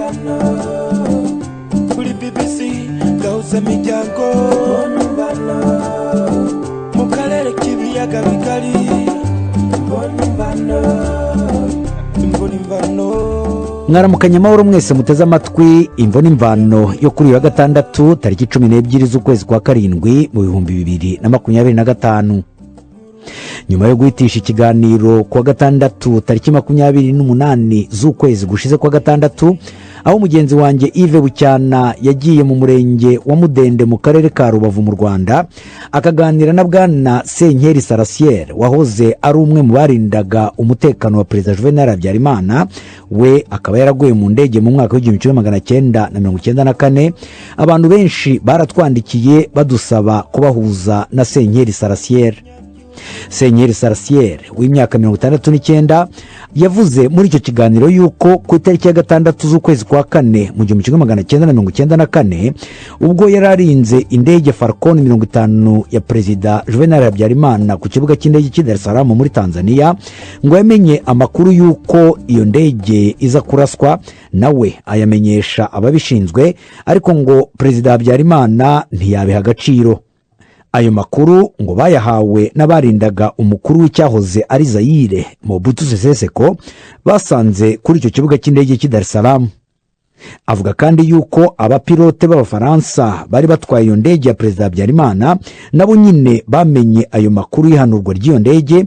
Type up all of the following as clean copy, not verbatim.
Imvano kuri BBC Gahuza Miryango. Imvano mu karere k'ibiyaga bigari. Imvano, imvano, imvano. Mwaramukanye amahoro mwese muteze amatwi Imvo n'Imvano yo kuri uyu wa gatandatu, tariki 12 z'ukwezi kwa karindwi mu 2025. Nyuma yo guhitisha ikiganiro ku wa gatandatu tariki 28 z'ukwezi gushize kwa gatandatu, aho mugenzi wanjye Yves Bucyana yagiye mu murenge wa Mudende mu karere ka Rubavu mu Rwanda, akaganira na Bwana Senkeri Sarasiyeri wahoze ari umwe mu barindaga umutekano wa Perezida Juvenal Habyarimana, we akaba yaraguye mu ndege mu mwaka w'1994, abantu benshi baratwandikiye badusaba kubahuza na Senkeri Sarasiyeri. Senkeri Sarasiyeri w'imyaka 69 yavuze muri icyo kiganiro yuko ku itariki ya 6 z'ukwezi kwa kane mu 1994, ubwo yari arinze indege Falcon 50 ya Perezida Juvenal Habyarimana ku kibuga cy'indege cy'i Dar es Salaam muri Tanzania, ngo yamenye amakuru y'uko iyo ndege iza kuraswa, nawe ayamenyesha ababishinzwe, ariko ngo Perezida Habyarimana ntiyabiha agaciro. Ayo makuru ngo bayahawe n'abarindaga umukuru w'icyahoze ari Zayire, Mobutu Sese Seko, basanze kuri icyo kibuga cy'indege cy'i Dar es Salaam. Avuga kandi yuko abapilote b'Abafaransa bari batwaye iyo ndege ya Perezida Habyarimana nabo nyine bamenye ayo makuru y'ihanurwa ry'iyo ndege,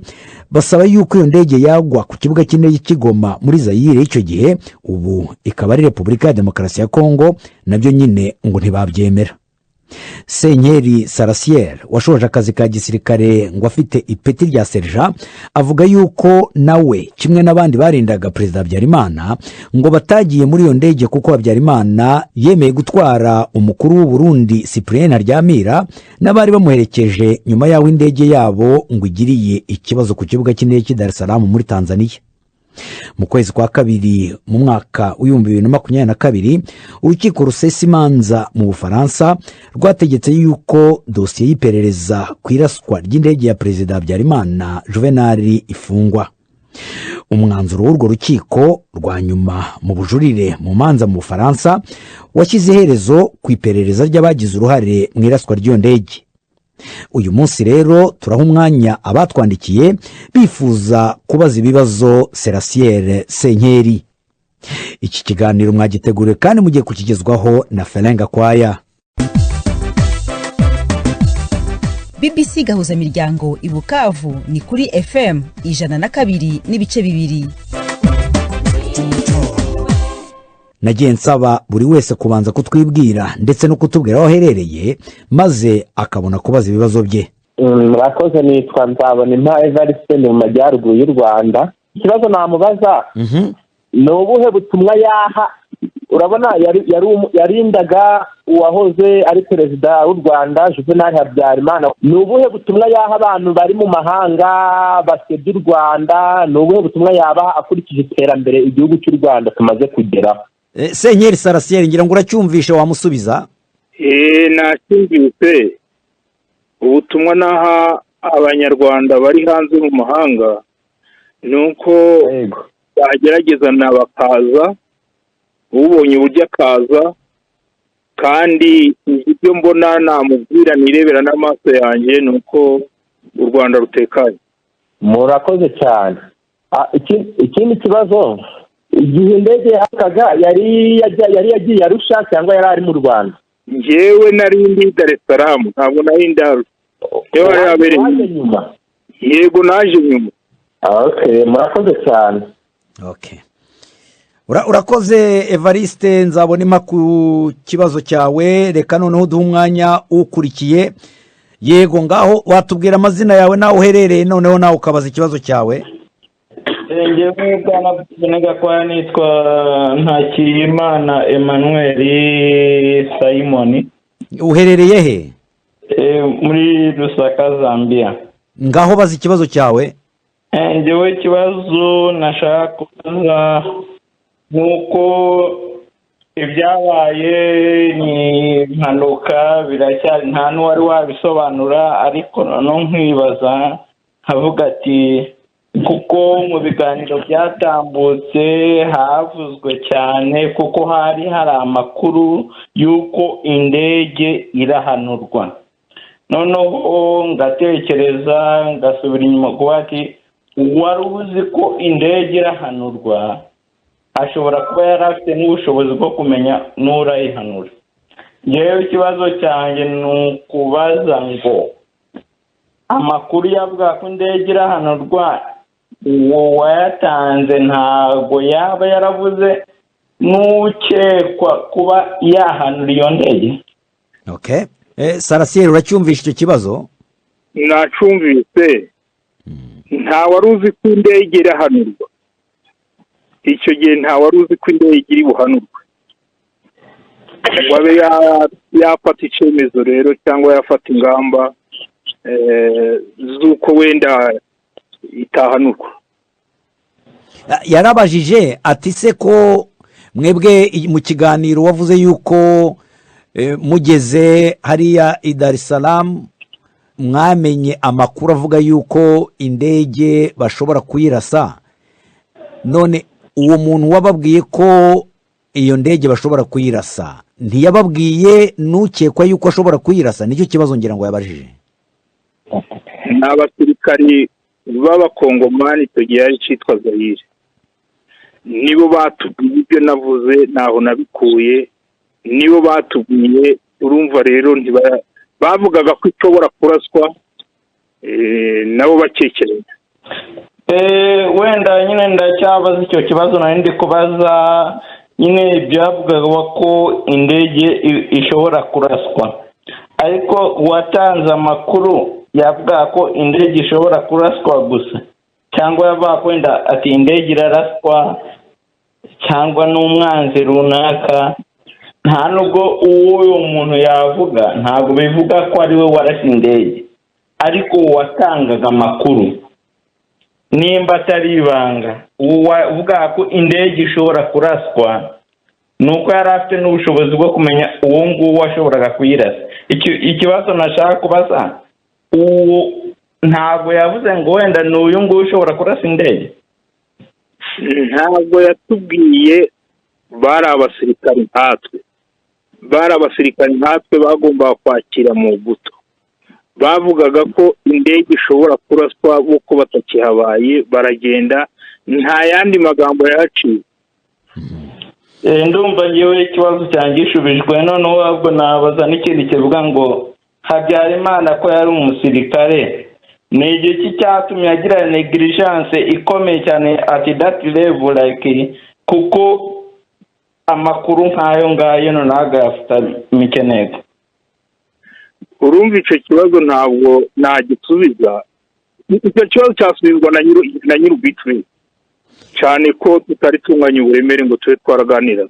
basaba yuko iyo ndege yagwa ku kibuga cy'indege cy'i Goma muri Zayire y'icyo gihe, ubu ikaba ari Repubulika ya Demokarasi ya Kongo, nabyo nyine ngo ntibabyemera. Senkeri Sarasiyeri washoje akazi ka gisirikare ngo afite ipeti rya serija, avuga yuko nawe kimwe n'abandi barindaga Perezida Habyarimana ngo batagiye muri iyo ndege kuko Habyarimana yemeye gutwara umukuru w'u Burundi Cyprien Ntaryamira n'abari bamuherekeje, nyuma y'aho indege yabo ngo igiriye ikibazo ku kibuga cy'indege cy'i Dar es Salaam muri Tanzania. Mu kwezi kwa kabiri mu mwaka w'2022, urukiko rusesa imanza mu Bufaransa rwategetse yuko dosiye y'iperereza ku iraswa ry'indege ya Perezida Habyarimana Juvenali ifungwa. Umwanzuro w'urwo rukiko rwa nyuma mu bujurire mu manza mu Bufaransa washyize iherezo ku iperereza ry'abagize uruhare mu iraswa ry'iyo ndege. Uyu munsi rero turaha umwanya abatwandikiye bifuza kubaza ibibazo Serasiyeri Senkeri. Iki kiganiro mwagiteguriwe kandi mugiye kukigezwaho na Ferenga Kwaya. BBC Gahuzamiryango i Bukavu ni kuri FM 102.2. Nagiye nsaba buri wese kubanza kutwibwira ndetse no kutubwira aho aherereye, maze akabona kubaza ibibazo bye. Murakoze. Nitwa Nzabonimpa Evariste, mu majyaruguru y'u Rwanda. Ikibazo namubaza ni ubuhe butumwa yaha? Urabona yarindaga uwahoze ari perezida w'u Rwanda Juvenal Habyarimana. Ni ubuhe butumwa yaha abantu bari mu mahanga basebya u Rwanda? Ni ubuhe butumwa yabaha akurikije iterambere igihugu cy'u Rwanda tumaze kugeraho? Senkeri Sarasiyeri, ngira ngo uracyumvishe, wamusubiza? Nacyumvise. Ubutumwa naha abanyarwanda bari hanze mu mahanga ni uko bagerageza na bakaza, ubonye uburyo akaza. Kandi ibyo mbona namubwira nirebera n'amaso yanjye ni uko u Rwanda rutekanye. Murakoze cyane. Ikindi kibazo, igihe indege yakaga yari yagiye Arusha cyangwa yari ari mu Rwanda? Njyewe nari ndi Dar es Salaam, ntabwo nari ndi Arusha. Niho hari habereye. Waje nyuma? Yego, naje nyuma. Okay, murakoze cyane. Okay. Urakoze Evariste Nzabonimpa ku kibazo cyawe. Reka noneho uduhe umwanya ukurikiye. Yego, ngaho watubwira amazina yawe n'aho uherereye, noneho nawe ukabaza ikibazo cyawe. Njyewe bwana Gakwaya, nitwa Ntakiyimana Emmanuel Simon. Uherereye he? Muri Lusaka, Zambia. Ngaho baza ikibazo cyawe. Njyewe ikibazo nashaka kubaza ni uko ibyabaye ni impanuka, biracyari nta n'uwari wabisobanura, ariko noneho nkibaza nkavuga ati Kuko mu biganiro byatambutse havuzwe cyane, kuko hari amakuru y'uko indege irahanurwa. Noneho ngatekereza, ngasubira inyuma kuba ati uwari uzi ko indege irahanurwa ashobora kuba yari afite n'ubushobozi bwo kumenya n'urayihanura. Ngewe ikibazo cyanjye ni ukubaza ngo amakuru yavuga ko indege irahanurwa, uwo wayatanze ntabwo yaba yaravuze n'ukekwa kuba yahanura iyo ndege? Okay, Sarasiyeri, uracyumvisha icyo kibazo? Nacumvise. Nta wari uzi ko indege irahanurwa icyo gihe. Nta wari uzi ko indege iri buhanurwe ngo abe yafata icyemezo rero cyangwa yafata ingamba z'uko wenda itahanurwa. Yarabajije ati: "Se ko mwebwe mu kiganiro wavuze yuko mugeze hariya i Dar es Salaam mwamenye amakuru avuga yuko indege bashobora kuyirasa, none uwo muntu wababwiye ko iyo ndege bashobora kuyirasa ntiyababwiye n'ukekwa yuko ashobora kuyirasa?" Nicyo kibazo ngira ngo yabajije. Ni abasirikari b'Abakongomani, icyo gihe yari cyitwa Zayire, nibo batubwiye ibyo navuze. Ntaho nabikuye, nibo batubwiye. Urumva rero, bavugaga ko ishobora kuraswa, nabo bakekeranya. Wenda nyine ndacyabaza icyo kibazo nari ndi kubaza nyine. Byavugaga ko indege ishobora kuraswa, ariko uwatanze amakuru yavuga ko indege ishobora kuraswa gusa, cyangwa yavuga ko wenda ati indege iraraswa cyangwa n'umwanzi runaka? Nta nubwo uwo muntu yavuga, ntabwo bivuga ko ari we warashe indege, ariko uwatangaga amakuru, nimba atari ibanga, uwavuga ko indege ishobora kuraswa ni uko yari afite n'ubushobozi bwo kumenya uwo nguwo washoboraga kuyirasa. Ikibazo nashaka kubaza, uwo ntabwo yavuze ngo wenda ni uyu nguyu ushobora kurasa indege? Ntabwo yatubwiye. Bari abasirikari nkatwe, bari abasirikari nkatwe bagombaga kwakira mu buto. Bavugaga ko indege ishobora kuraswa kuko batakihabaye, baragenda, nta yandi magambo yahaciye. Ndumva ngewe ikibazo cyanjye gishubijwe. Noneho ahubwo nabaza n'ikindi kivuga ngo Habyarimana ko yari umusirikare, ni igiki cyatumye agira negligence ikomeye cyane at that level, like kuko amakuru nk'ayo ngayo noneho agayafata mikeneko? Urumva, icyo kibazo ntabwo nagisubiza. Icyo kibazo cyasubizwa na nyir'ubwite, cyane ko tutari tunganya uburemere ngo tube twaraganira.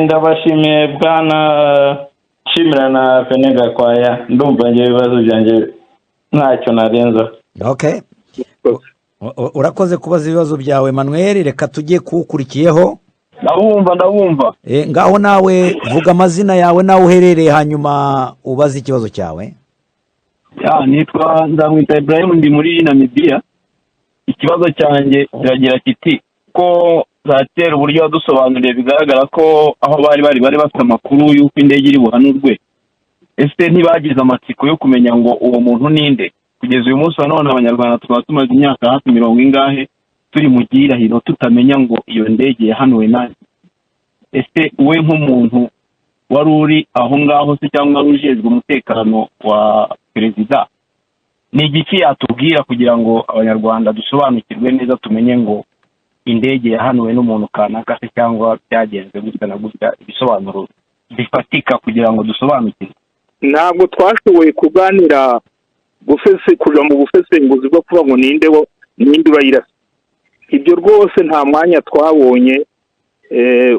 Ndabashimiye bwana, nshimira na Fene Gakwaya. Ndumva ngewe ibibazo byanjye ntacyo narenzaho. Okay, urakoze kubaza ibibazo byawe, Manuel. Reka tujye kuwukurikiyeho. Ndabumva, ndabumva. Ngaho nawe vuga amazina yawe nawe uherereye, hanyuma ubaze ikibazo cyawe. Ya, nitwa Nzamwita Ibrahim, ndi muri Namibiya. Ikibazo cyanjye kiragira kiti: ko zatera uburyo wadusobanuriye, bigaragara ko aho bari bafite amakuru y'uko indege iri buhanurwe, ese ntibagize amatsiko yo kumenya ngo uwo muntu ninde? Kugeza uyu munsi wa none, Abanyarwanda tukaba tumaze imyaka hafi mirongo ingahe turi mu gihirahiro, tutamenya ngo iyo ndege yahanuwe nande. Ese we nk'umuntu wari uri aho ngaho se, cyangwa wari ujejwe umutekano wa perezida, ni igiki yatubwira kugira ngo Abanyarwanda dusobanukirwe neza, tumenye ngo indege yahanuwe n'umuntu kanaka se, cyangwa byagenze gutya na gutya, ibisobanuro bifatika kugira ngo dusobanukirwe? Ntabwo twashoboye kuganira kuja mu busesenguzi bwo kuvuga ngo ninde ninde urayirasa. Ibyo rwose nta mwanya twabonye,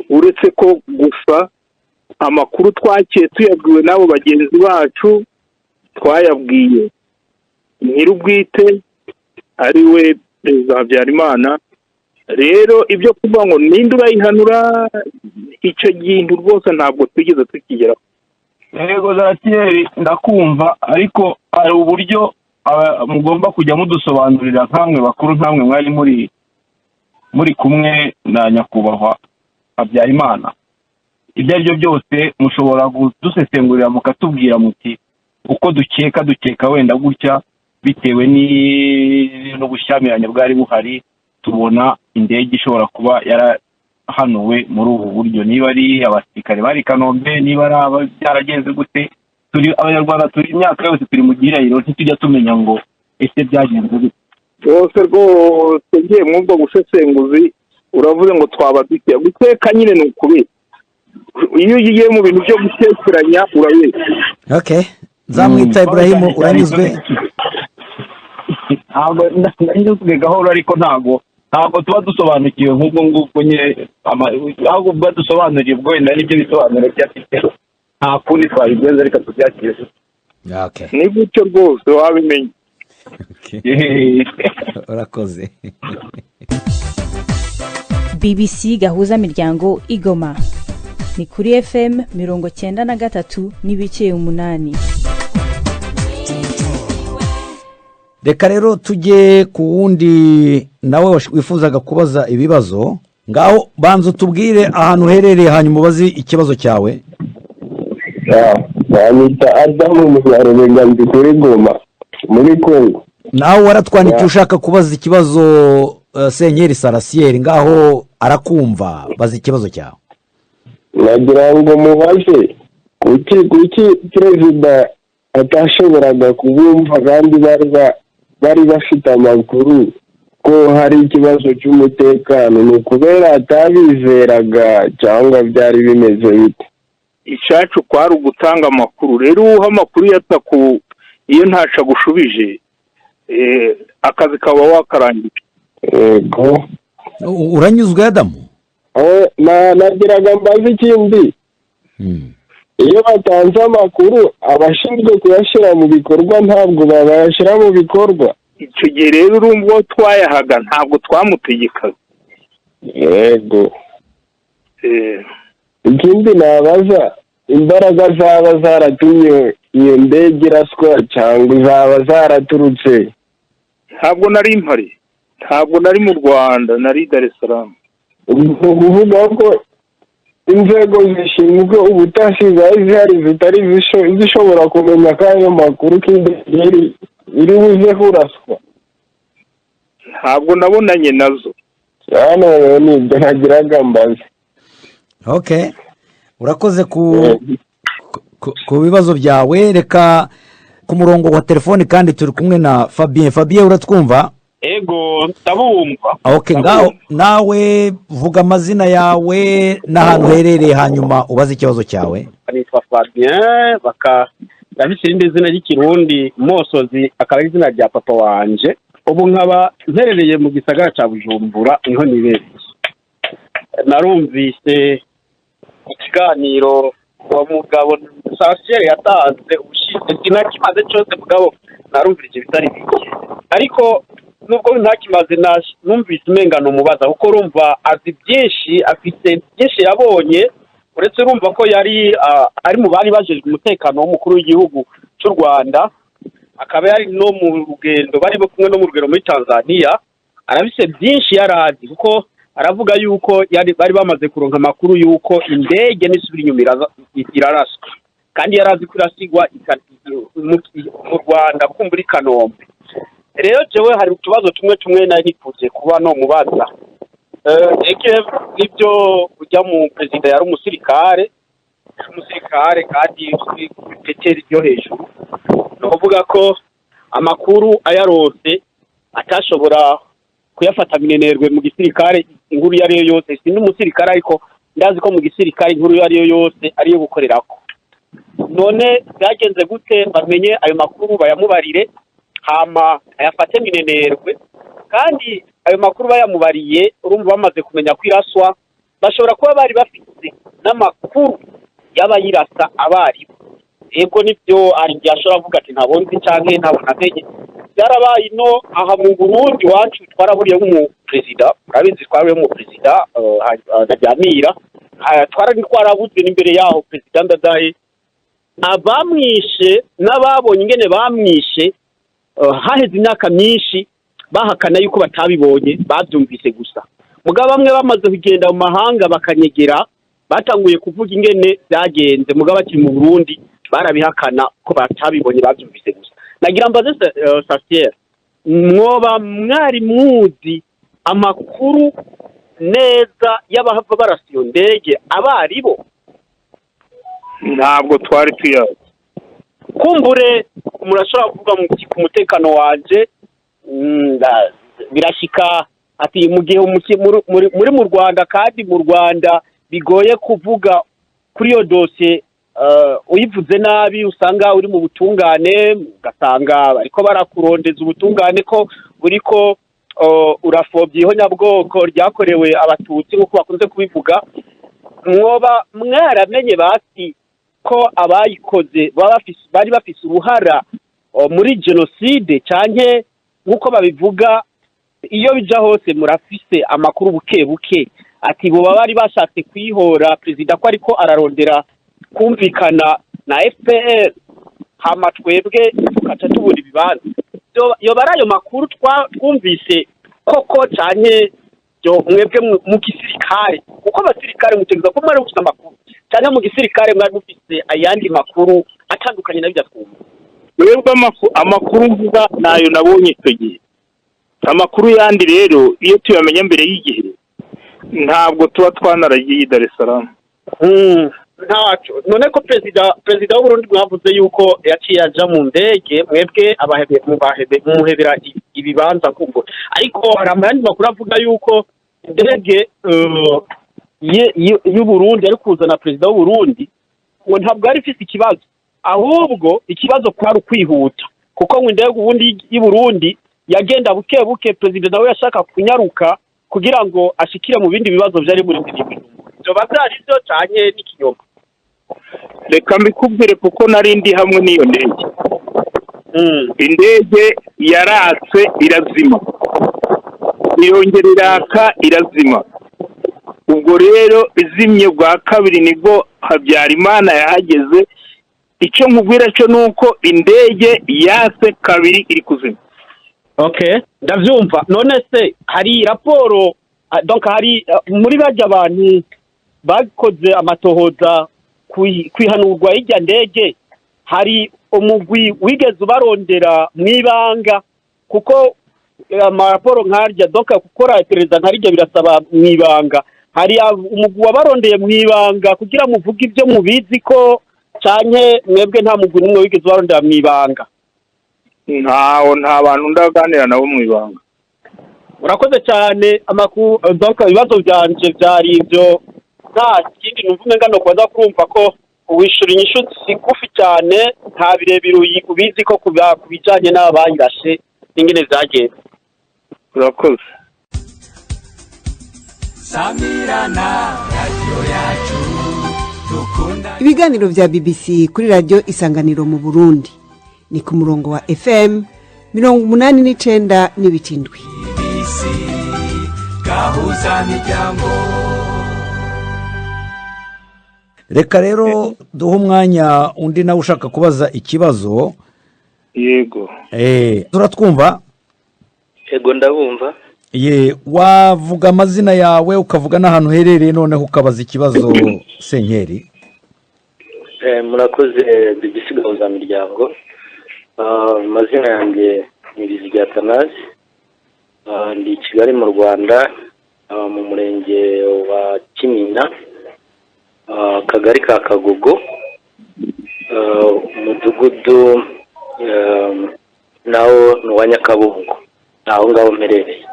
uretse ko gusa amakuru twakiye tuyabwiwe n'abo bagenzi bacu, twayabwiye nyir'ubwite, ari we Perezida Habyarimana. Rero ibyo kuvuga ngo ninde urayihanura, icyo kintu rwose ntabwo twigeze tukigeraho. Yego Zaratiyeri, ndakumva, ariko hari uburyo Mugomba kujya mudusobanurira nkamwe bakuru, nkamwe mwari muri kumwe na nyakubahwa Habyarimana. Ibyo ari byo byose mushobora kudusesengurira, mukatubwira muti uko dukeka wenda gutya, bitewe n'ubushyamirane bwari buhari, tubona indege ishobora kuba yarahanuwe muri ubu buryo, niba ari abasirikare bari i Kanombe, niba ari byaragenze gute. Turi Abanyarwanda, turi imyaka yose turi mu gihirahiro, ntitujya tumenya ngo ese byagenze gute. Rwose rwose, ngiye mw'ubwo busesenguzi, uravuze ngo twaba dukeka. Gukeka nyine ni ukubeshya. Iyo ugiye mu bintu byo gukekeranya, urabeshya. Okay, Nzamwita Ibrahimu, uranyuzwe? Ntabwo ndanyuzwe gahoro, ariko ntabwo tuba dusobanukiwe nk'ubwo ngubwo nyine. Ahubwo badusobanuriye ubwo wenda nibyo bisobanuro byafite, nta kundi twabigenza, reka tubyakire. Okay. Ni gutyo rwose, wabimenye. Urakoze. BBC Gahuza Miryango Igoma ni kuri FM 93.8. Reka rero tujye ku wundi nawe wifuzaga kubaza ibibazo. Ngaho banza utubwire ahantu uherereye, hanyuma ubaze ikibazo cyawe. Banyita Adamu Munyarurenga, ndi kuri Goma muri Kongo. Nawe waratwandikiye ushaka kubaza ikibazo Senkeri Sarasiyeri, ngaho arakumva, baza ikibazo cyawe. Nagira ngo mubaze kuki perezida atashoboraga kubumva kandi bari bafite amakuru ko hari ikibazo cy'umutekano? Ni ukubera atabizeraga cyangwa byari bimeze bite? Icyacu kwari ugutanga amakuru. Rero uha amakuru yataku, iyo ntaco agushubije, akazi kaba wakarangije. Yego. Uranyuzwe, Adamu? Nagiraga mbaze ikindi: iyo batanze amakuru, abashinzwe kuyashyira mu bikorwa ntabwo bayashyira mu bikorwa? Icyo gihe rero urumva uwo twayahaga ntabwo twamutegekaga. Yego. Ikindi nabaza, imbaraga zaba zaratumye iyo ndege iraswa cyangwa zaba zaraturutse? Ntabwo nari mpari, ntabwo nari mu Rwanda, nari Dar es Salaam. Ni ukuvuga ko inzego zishinzwe ubutasi zari zihari zitari zishobora kumenya ko ayo makuru ko indege iri buze kuraswa? Ntabwo nabonanye nazo. Hano rero ni ibyo nagiraga mbaze. Okay, urakoze ku bibazo byawe. Reka ku murongo wa telefoni kandi turi kumwe na Fabien. Fabien, uratwumva? Ego, ndabumva. Okay, ngaho nawe vuga amazina yawe n'ahantu uherereye, hanyuma ubaze ikibazo cyawe. Nitwa Fabien, baka ndafise irindi zina ry'Ikirundi Mosozi, akaba ari izina rya papa wanje. Ubu nkaba mperereye mu gisagara ca Bujumbura, niho nibereye. Narumvise ikiganiro uwo mugabo Sasiyeri yatanze ubushize, sinakimaze cyose mugabo narumvirije bitari bike, ariko nubwo ntakimaze numvise umengano umubaza, kuko urumva azi byinshi, afite byinshi yabonye. Uretse urumva ko yari ari mu bari bajejwe umutekano w'umukuru w'igihugu cy'u Rwanda, akaba yari no mu rugendo, bari kumwe no mu rugendo muri Tanzania. Arabise byinshi yarazi, kuko aravuga yuko yari bari bamaze kuronka amakuru yuko indege nisubira inyuma iraraswa, kandi yarazi ko irasigwa mu Rwanda kumbura i Kanombe. Rero jewe hari utubazo tumwe tumwe nari nifuje kuba no mubaza. Eke nibyo, ujya mu perezida yari umusirikare kandi ipeteri ryo hejuru, ni ukuvuga ko amakuru ayaronse atashobora kuyafata minenerwe. Mu gisirikare inkuru iyo ariyo yose, sindi umusirikare ariko ndazi ko mu gisirikare inkuru iyo ariyo yose ariyo gukorerako. None byagenze gute bamenye ayo makuru, bayamubarire, hama ayafate minenerwe? Kandi ayo makuru bayamubariye, urumva bamaze kumenya ko iraswa, bashobora kuba bari bafite n'amakuru y'abayirasa abaribo. Yego nibyo, hari igihe ashobora kuvuga ati ntabwo nzi canke ntabwo namenye. Byarabaye ino aha mu Burundi iwacu, twarahuriye nk'umuperezida, urabizi, twarahuriye nk'umuperezida Ntaryamira, twari twarabuze n'imbere yaho perezida Ndadaye, abamwishe n'ababonye ingene bamwishe. Haheze imyaka myinshi bahakana yuko batabibonye, babyumvise gusa. Mugabo bamwe bamaze kugenda mu mahanga bakanyegera, batanguye kuvuga ingene byagenze. Mugabo bakiri mu Burundi barabihakana ko batabibonye, babyumvise gusa. Nagira mbaze Sasiere, mwoba mwari muzi amakuru neza y'abahava barasa iyo ndege abaribo? Ntabwo twari tuyazi. Kumbure murashobora kuvuga muti ku mutekano wanje, birashika ati mu gihe muri mu Rwanda, kandi mu Rwanda bigoye kuvuga kuri iyo dosiye, uyivuze nabi usanga uri mu butungane, ugasanga bariko barakurondeza ubutungane ko buriko urafobya ihonyabwoko ryakorewe Abatutsi nk'uko bakunze kubivuga. Mwoba mwaramenye basi ko abayikoze bari bafise uruhara muri jenoside, canke nk'uko babivuga iyo bija hose murafise amakuru buke buke ati boba bari bashatse kwihora perezida ko ariko ararondera kumvikana na FPR, hama twebwe tukaca tubura ibibanza? Yoba ari ayo makuru twumvise koko, canke yo mwebwe mu gisirikare, kuko abasirikare mutegereza ko mwari mufise amakuru, canke mu gisirikare mwari mufise ayandi makuru atandukanye na bijya twumva? Twebwe amakuru mvuga nayo nabonye icyo gihe. Amakuru yandi rero, iyo tuyamenya mbere y'igihe, ntabwo tuba twanaragiye i Dar es Salaam. Ntaco. None ko perezida w'Uburundi mwavuze yuko yaciye aja mu ndege, mwebwe abahebe mubahebe mumuhebera ibibanza kumva, ariko hari ayandi makuru avuga yuko indege y'Uburundi ari kuzana perezida w'Uburundi ngo ntabwo yari ifise ikibazo, ahubwo ikibazo kwari ukwihuta, kuko ngo indege ubundi y'Uburundi yagenda buke buke, perezida nawe yashaka kunyaruka kugira ngo ashikire mu bindi bibazo vyari muri Bujumbura. Vyoba vyari vyo canke n'ikinyoma? Reka mbikubwire, kuko nari ndi hamwe n'iyo ndege. Indege yaratse irazima, irongera iraka irazima. Ubwo rero izimye bwa kabiri nibwo Habyarimana yahageze. Icyo nkubwira cyo ni uko indege yatse kabiri iri kuzima. Okay, ndavyumva. None se hari raporo, donc hari muri barya abantu bakoze amatohoza kwihanurwa y'irya ndege, hari umugwi wigeze ubarondera mw'ibanga? Kuko amaraporo nkarya, donc gukora iperereza nkarya birasaba mw'ibanga. Hari umugwi wabarondeye mw'ibanga kugira muvuge ibyo mubizi ko, canke mwebwe nta mugwi n'umwe wigeze ubarondera mw'ibanga? Ntawo, nta bantu ndaganira nabo mu ibanga. Urakoze cyane. Amakuru, donc ibibazo byanje byari ibyo, nta kindi. Numva umenga no kubaza kurumva ko wishura inyishu zigufi cyane, nta birebire ubizi ko ku bijanye n'abayirashe n'ingene vyagenze. Urakoze. Samirana, radiyo yacu dukunda. Ibiganiro bya BBC kuri Radiyo Isanganiro mu Burundi ni ku murongo wa FM 89.7. BBC Gahuza Miryango. Reka rero duhe umwanya undi nawe ushaka kubaza ikibazo. Yego. Turatwumva. Yego, ndabumva. Ye, wavuga amazina yawe, ukavuga n'ahantu uherereye, noneho ukabaza ikibazo Senkeri. Murakoze BBC Gahuza Miryango. Amazina yanjye ni Bizigira Athanase. Ndi i Kigali mu Rwanda, mu murenge wa Kinyinya, akagari ka Kagogo, umudugudu nawo ni uwa Nyakabungo. Ni aho ngaho mperereye.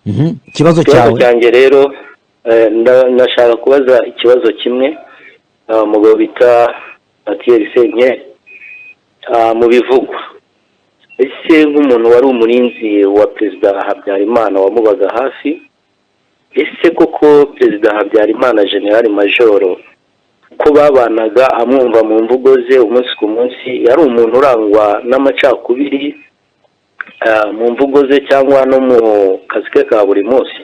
Ikibazo Ikibazo cyawe? cyanjye rero, ndashaka kubaza ikibazo kimwe umugabo bita Mathieu Senkeri. Mu bivugwa, ese nk'umuntu wari umurinzi wa Perezida Habyarimana wamubaga hafi, ese koko Perezida Habyarimana, General Majoro, ko babanaga amwumva mu mvugo ze umunsi ku munsi, yari umuntu urangwa n'amacakubiri mu mvugo ze cyangwa no mu kazi ke ka buri munsi?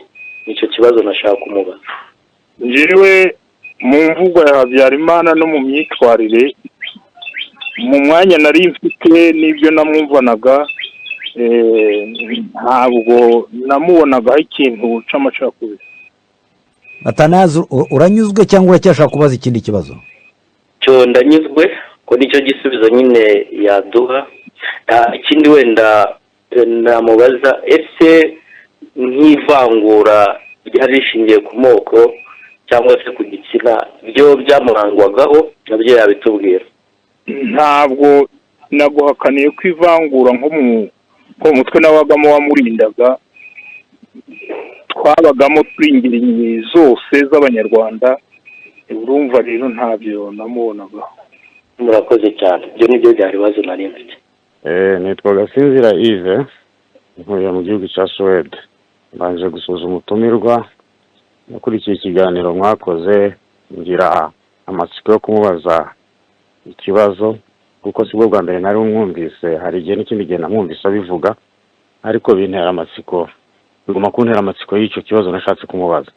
Nicyo kibazo nashaka kumubaza. Njyewe mu mvugo ya Habyarimana no mu myitwarire, mu mwanya nari mfite n'ibyo namwumvanaga. Ntabwo namubonagaho ikintu c'amacakubiri. Atanazi, uranyuzwe cyangwa uracyashaka kubaza ikindi kibazo? Cyo ndanyuzwe ko nicyo gisubizo nyine yaduha. Ikindi wenda namubaza, ese nk'ivangura ryari rishingiye ku moko cyangwa se ku gitsina byo byamurangwagaho, nabyo yabitubwira? Ntabwo naguhakaniye ko ivangura nko mu mutwe nabagamo wamurindaga, twabagamo turi ingeri zose z'Abanyarwanda. Urumva rero ntabyo namubonagaho. Murakoze cyane, ibyo nibyo byari ibibazo nari mfite. Nitwa Gasinzira Yves, ntuye mu gihugu cya Suwede. Mbanje gusuhuza umutumirwa. Nakurikiye ikiganiro mwakoze, ngira amatsiko yo kumubaza ikibazo, kuko sibwo bwa mbere nari mwumvise. Hari igihe n'ikindi gihe namwumvise abivuga, ariko bintera amatsiko, biguma kuntera amatsiko y'icyo kibazo nashatse kumubaza.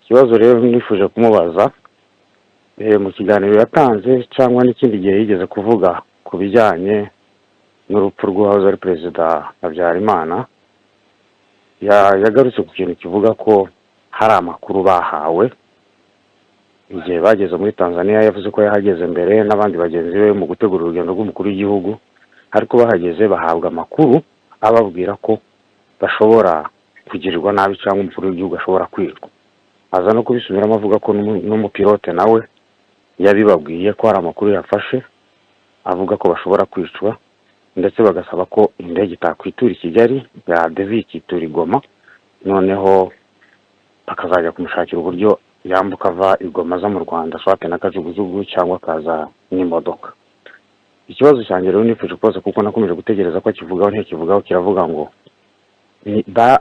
Ikibazo rero nifuje kumubaza, mu kiganiro yatanze cyangwa n'ikindi gihe yigeze kuvuga ku bijyanye n'urupfu rw'uwahoze ari Perezida Habyarimana, yagarutse ku kintu kivuga ko hari amakuru bahawe igihe bageze muri Tanzania. Yavuze ko yahageze mbere n'abandi bagenzi be mu gutegura urugendo rw'umukuru w'igihugu, ariko bahageze bahabwa amakuru ababwira ko bashobora kugirirwa nabi cyangwa umukuru w'igihugu ashobora kwicwa. Aza no kubisubiramo avuga ko n'umupilote nawe yabibabwiye ko hari amakuru yafashe avuga ko bashobora kwicwa, ndetse bagasaba ko indege itakwitura i Kigali, yadeviye ikitura i Goma, noneho bakazajya kumushakira uburyo yambuka ava i Goma aza mu Rwanda, soit na kajugujugu cyangwa akaza n'imodoka. Ikibazo cyanjye rero nifuje kubaza, kuko nakomeje gutegereza ko akivugaho ntikivugaho, kiravuga ngo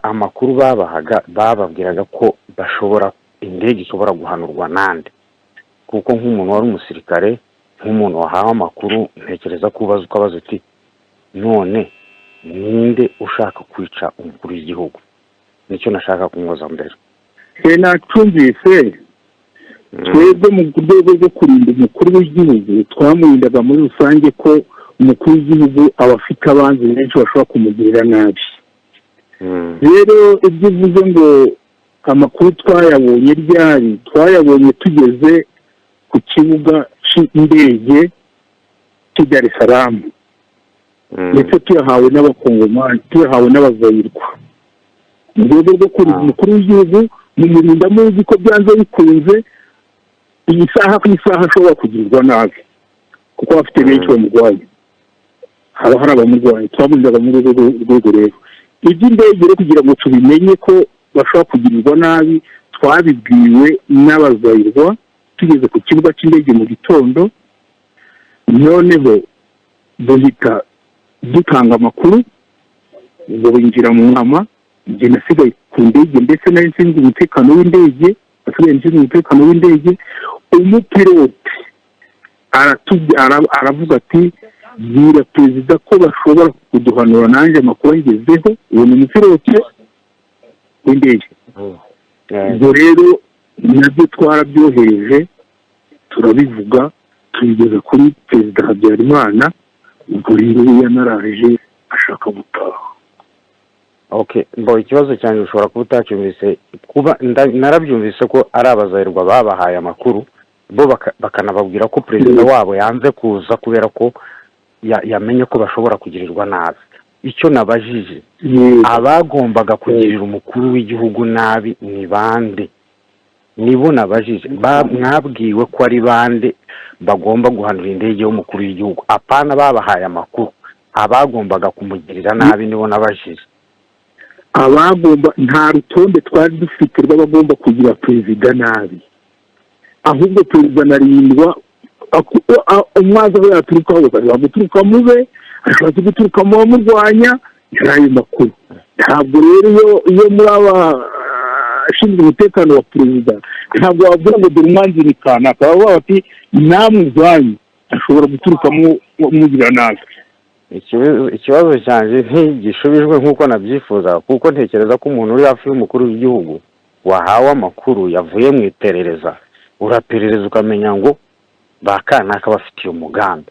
amakuru babahaga, bababwiraga ko bashobora, indege ishobora guhanurwa nande? Kuko nk'umuntu wari umusirikare, nk'umuntu wahawe amakuru, ntekereza ko ubaza ukabaza uti: "None ninde ushaka kwica umukuru w'igihugu?" Nicyo nashaka kumubaza mbere. Nacyumvise. Twebwe mu rwego rwo kurinda umukuru w'igihugu, twamurindaga muri rusange, ko umukuru w'igihugu aba afite abanzi benshi bashobora kumugirira nabi. Rero ibyo uvuze ngo amakuru twayabonye ryari, twayabonye tugeze ku kibuga cy'indege cy'i Dar es Salaam, ndetse tuyahawe n'Abakongomani, tuyahawe n'Abazayirwa. Mu rwego rwo kurinda umukuru w'igihugu, mumurinda muzi ko byanze bikunze iyi saha ku isaha ashobora kugirirwa nabi, kuko afite benshi bamurwanya, haba hari abamurwanya. Twamurindaga muri urwo rwego. Rero iby'indege rero, kugira ngo tubimenye ko bashobora kugirirwa nabi, twabibwiwe n'Abazayirwa tugeze ku kibuga cy'indege mu gitondo. Noneho duhita dutanga amakuru, ubwo binjira mu nama. Njye nasigaye ku ndege, ndetse nari nshinzwe umutekano w'indege, nasigaye nshinzwe umutekano w'indege. Umupilote aravuga ati: "Bwira perezida ko bashobora kuduhanura, nanjye amakuru angezeho." Uwo ni umupilote w'indege. Ubwo rero nabyo twarabyohereje, turabivuga, tubigeza kuri Perezida Habyarimana. Ubwo rero yanaraje ashaka gutaha. Okay, mbo ikibazo cyanjye ushobora kuba utacyumvise. Kuba narabyumvise ko ari Abazayirwa babahaye amakuru, bo bakanababwira ko perezida wabo yanze kuza kubera ko yamenye ko bashobora kugirirwa nabi. Icyo nabajije, abagombaga kugirira umukuru w'igihugu nabi ni bande? Nibo nabajije. Mwabwiwe ko ari bande bagomba guhanura indege y'umukuru w'igihugu? Apana babahaye amakuru, abagombaga kumugirira nabi nibo nabajije. Abagomba, nta rutonde twari dufite rw'abagomba kugira perezida nabi, ahubwo perezida anarindwa umwanzi aho yaturuka hose. Ashobora guturuka mube, ashobora guturuka mu bamurwanya. Yari ayo makuru. Ntabwo rero iyo muri aba ashinzwe umutekano wa perezida, ntabwo wavuga ngo dore umwanzi ni kanaka. Baba bati: "Namwe ubwanyu ashobora guturukamo mugirira nabi." Ikibazo cyanjye ntigishubijwe nk'uko nabyifuza, kuko ntekereza ko umuntu uri hafi y'umukuru w'igihugu wahawe amakuru yavuye mu iperereza, uraperereza ukamenya ngo ba kanaka bafitiye umugambi.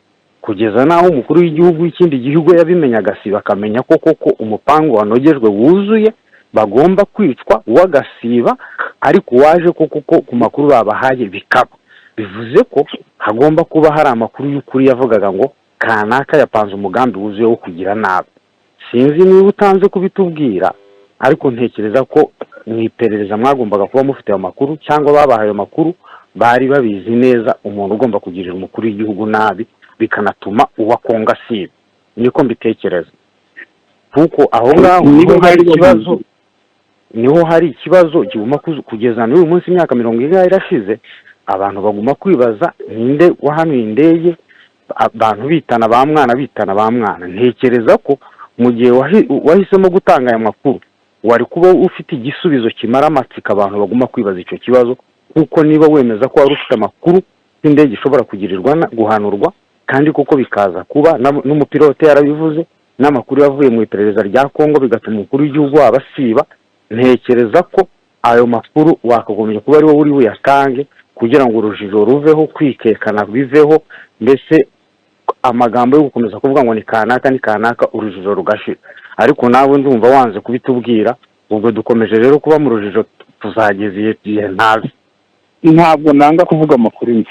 Kugeza n'aho umukuru w'igihugu w'ikindi gihugu yabimenye agasiba, akamenya ko koko umupango wanogejwe wuzuye, bagomba kwicwa, uwagasiba. Ariko uwaje ko kuko ku makuru babahaye bikaba bivuze ko hagomba kuba hari amakuru y'ukuri yavugaga ngo kanaka yapanze umugambi wuzuye wo kugira nabi. Sinzi niba utanze kubitubwira, ariko ntekereza ko mu iperereza mwagombaga kuba mufite ayo makuru, cyangwa babahaye ayo makuru bari babizi neza umuntu ugomba kugirira umukuru w'igihugu nabi, bikanatuma uwa Kongo asiba. Niko mbitekereza, kuko aho ngaho niho hari ikibazo, niho hari ikibazo kiguma kugeza n'uyu munsi. Imyaka 40 irashize, abantu baguma kwibaza ninde wahanuye indege, abantu bitana ba mwana, bitana ba mwana. Ntekereza ko mu gihe wahisemo gutanga aya makuru, wari kuba ufite igisubizo kimara amatsiko abantu baguma kwibaza icyo kibazo, kuko niba wemeza ko wari ufite amakuru y'indege ishobora kugirirwa guhanurwa, kandi koko bikaza kuba, n'umupilote yarabivuze, n'amakuru yavuye mu iperereza rya Kongo, bigatuma umukuru w'igihugu waba asiba, ntekereza ko ayo makuru wakagombye kuba ari wowe uri buyatange kugira ngo urujijo ruveho, kwikekana biveho, mbese amagambo yo gukomeza kuvuga ngo ni kanaka, ni kanaka, urujijo rugashira. Ariko nawe ndumva wanze kubitubwira. Ubwo dukomeje rero kuba mu rujijo, tuzageza igihe ntazi. Ntabwo nanga kuvuga amakuru nzi.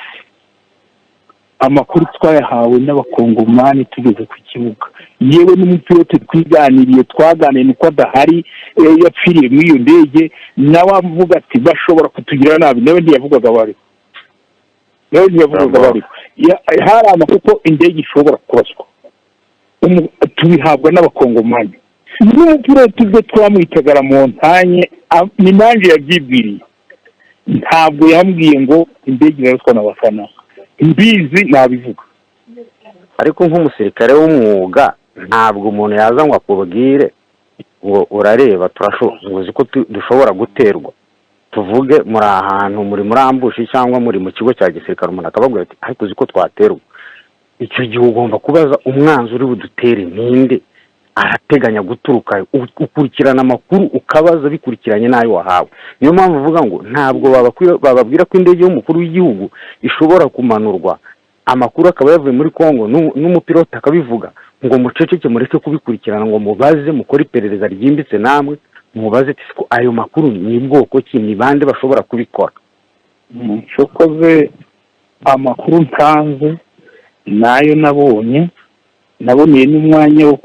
Amakuru twayahawe n'Abakongomani tugeze ku kibuga, yewe n'umupilote twiganiriye, twaganiriye nuko adahari, yapfiriye muri iyo ndege, nawe avuga ati bashobora kutugira nabi. Nawe ntiyavugaga bariho, nawe ntiyavugaga bariho. Hari amakuru ko indege ishobora kuraswa, tubihabwa n'Abakongomani n'umupilote ubwo twamwitaga Montagne, ni nanjye yabyibwiriye. Ntabwo yambwiye ngo indege iraraswa n'abafana. Mbizi nabivuga. Ariko nk'umusirikare w'umwuga, ntabwo umuntu yaza ngo akubwire ngo urareba ngo uzi ko dushobora guterwa. Tuvuge muri ahantu muri ambush cyangwa muri mu kigo cya gisirikare, umuntu akababwira ati ariko uzi ko twaterwa. Icyo gihe ugomba kubaza umwanzi uri budutere ninde, arateganya guturuka, ukurikirana amakuru, ukabaza bikurikiranye n'ayo wahawe. Niyo mpamvu uvuga ngo ntabwo bababwira ko indege y'umukuru w'igihugu ishobora kumanurwa, amakuru akaba yavuye muri Congo, n'umupilote akabivuga, ngo muceceke, mureke kubikurikirana, ngo mubaze, mukore iperereza ryimbitse namwe, mubaze ati ko ayo makuru ni bwoko ki, ni bande bashobora kubikora? Nshokoze, amakuru ntanze nayo nabonye, naboneye n'umwanya wo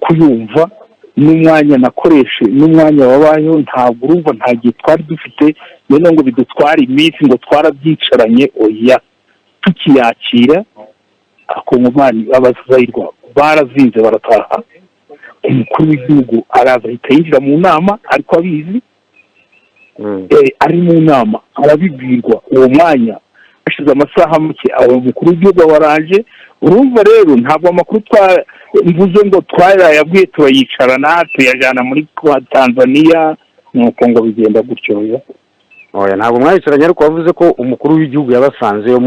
kuyumva, n'umwanya nakoreshe, n'umwanya wabayeho. Ntabwo urumva, nta gihe twari dufite noneho ngo bidutware iminsi ngo twarabyicaranye. Oya, tukiyakira, Abakongomani b'Abazayirwa barazinze barataha. Umukuru w'igihugu araza, ahita yinjira mu nama, ariko abizi, ari mu nama arabibwirwa uwo mwanya. Hashize amasaha make abo mukuru w'igihugu waraje. Urumva rero, ntabwo amakuru twa mvuze ngo twarayabwiye, turayicarana, tuyajyana muri Tanzania, nuko ngo bigenda gutyo. Oya. Oya, ntabwo mwayicaranye, ariko wavuze ko umukuru w'igihugu yabasanzeyo,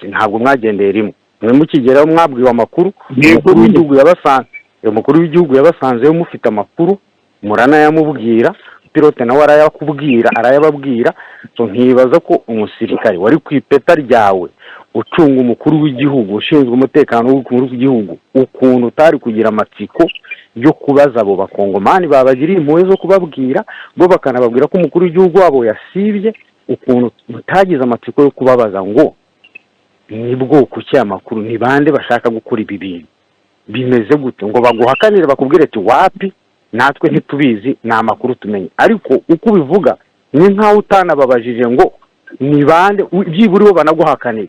ntabwo mwagendeye rimwe. Mwe mukigeraho mwabwiwe amakuru, umukuru w'igihugu yabasanze, umukuru w'igihugu yabasanzeyo mufite amakuru, muranayamubwira, pilote nawe arayakubwira, arayababwira. So nkibaza ko umusirikare wari ku ipeta ryawe, ucunga umukuru w'igihugu, ushinzwe umutekano w'umukuru w'igihugu, ukuntu utari kugira amatsiko yo kubaza abo Bakongomani babagiriye impuhwe zo kubabwira, bo bakanababwira ko umukuru w'igihugu wabo yasibye, ukuntu mutagize amatsiko yo kubabaza ngo ni bwoko ki aya makuru, ni bande bashaka gukora ibi bintu, bimeze gute, ngo baguhakanire, bakubwire ati wapi, natwe ntitubizi, ni amakuru tumenye. Ariko uko ubivuga ni nk'aho utanababajije ngo ni bande, byibura bo banaguhakanire.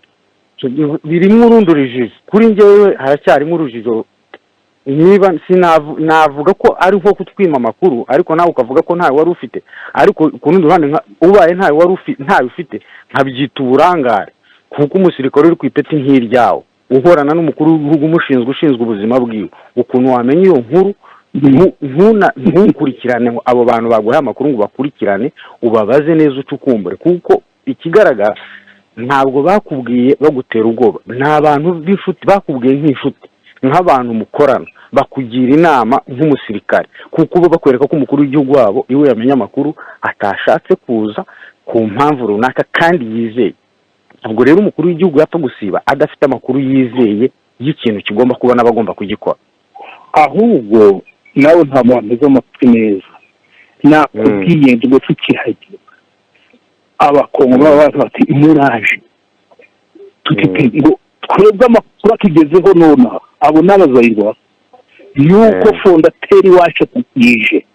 So, birimo urundi rujijo. Kuri njyewe haracyarimo urujijo. Niba navuga ko ari nko kutwima amakuru, ariko nawe ukavuga ko ntawe wari ufite. Ariko ku rundi ruhande, ubaye ntawe wari ntawe ufite, nkabyita uburangare, kuko umusirikare uri ku ipeti nk'iryawe, uhorana n'umukuru w'igihugu, umushinzwe, ushinzwe ubuzima bwiwe, ukuntu wamenya iyo nkuru ntukurikirane ngo abo bantu baguhaye amakuru ngo bakurikirane, ubabaze neza, ucukumbure? Kuko ikigaragara, ntabwo bakubwiye bagutera ubwoba. Ni abantu b'inshuti, bakubwiye nk'inshuti, nk'abantu mukorana, bakugira inama nk'umusirikare, kuko bo bakwereka ko umukuru w'igihugu wabo iwe yamenya amakuru atashatse kuza ku mpamvu runaka kandi yizeye. Ntabwo rero umukuru w'igihugu yapfa gusiba adafite amakuru yizeye y'ikintu kigomba kuba n'abagomba kugikora. Ahubwo nawe nta muntu uzi amatwi neza. Nakubwiye ngo tukihagera, Abakongo baba bazi bati: "Muraje." Tuti ngo twebwe amakuru atugezeho nonaha, abo n'Abazayirwa, yuko fondateur wacu yije.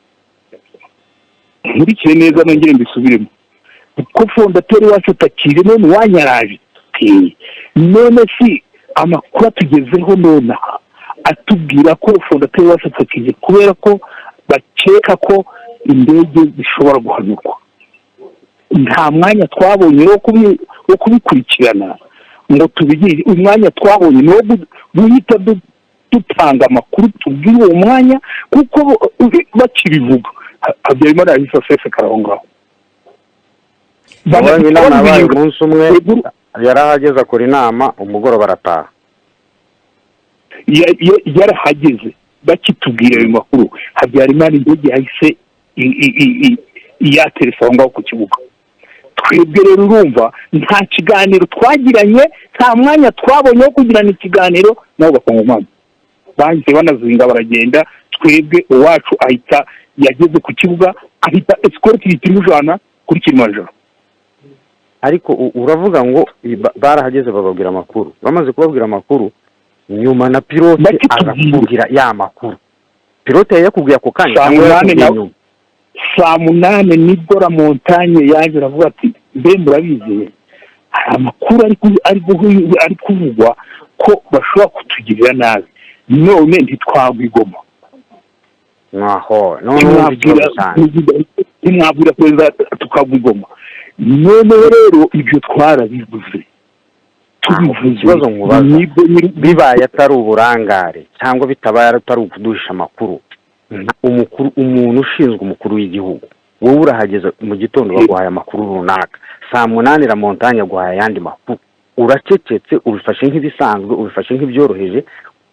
Nkurikire neza, nongere mbisubiremo, ko fondateur wacu utakije, none wanyaraje. None si amakuru atugezeho nonaha atubwira ko fondateur wacu atakije kubera ko bakeka ko indege zishobora guhanurwa. Nta mwanya twabonye wo kubikurikirana ngo tubigire. Umwanya twabonye ni uwo guhita dutanga amakuru, tubwire uwo mwanya, kuko bakibivuga Habyarimana yahise asesekara aho ngaho. Wabonye inama yabaye umunsi umwe, yarahageze akora inama, umugoroba arataha. Yarahageze bakitubwira ayo makuru, Habyarimana indege yahise yateretse aho ngaho ku kibuga. Twebwe rero, urumva, nta kiganiro twagiranye, nta mwanya twabonye wo kugirana ikiganiro nabo. Bakongomani bahise banazinga baragenda. Twebwe uwacu ahita yageze ku kibuga, ahita escorte ihita imujana kuri Kilimanjaro. Ariko uravuga ngo barahageze bababwira amakuru, bamaze kubabwira amakuru nyuma na pilote aza kukubwira ya makuru. Pilote yayakubwiye ako kanya Saa cyangwa 8 yayakubwiye na nyuma? Saa 8 nibwo La Montagne yaje, aravuga ati: "Mbe murabizi, hari amakuru ari kuvugwa ko bashobora kutugirira nabi, none ntitwagwa i Goma." Mwaho none wumva ikibazo cyane. Ntimwabwira perezida tukagwa i Goma? Noneho rero ibyo twarabivuze, tubivuze Ikibazo nkubaza, nibwo bibaye atari uburangare cyangwa bitabaye atari ukuduhisha amakuru, umukuru, umuntu ushinzwe umukuru w'igihugu, wowe urahageze mu gitondo baguhaye amakuru runaka, saa 8 La Montagne aguhaye ayandi makuru, uracecetse, ubifashe nk'ibisanzwe, ubifashe nk'ibyoroheje.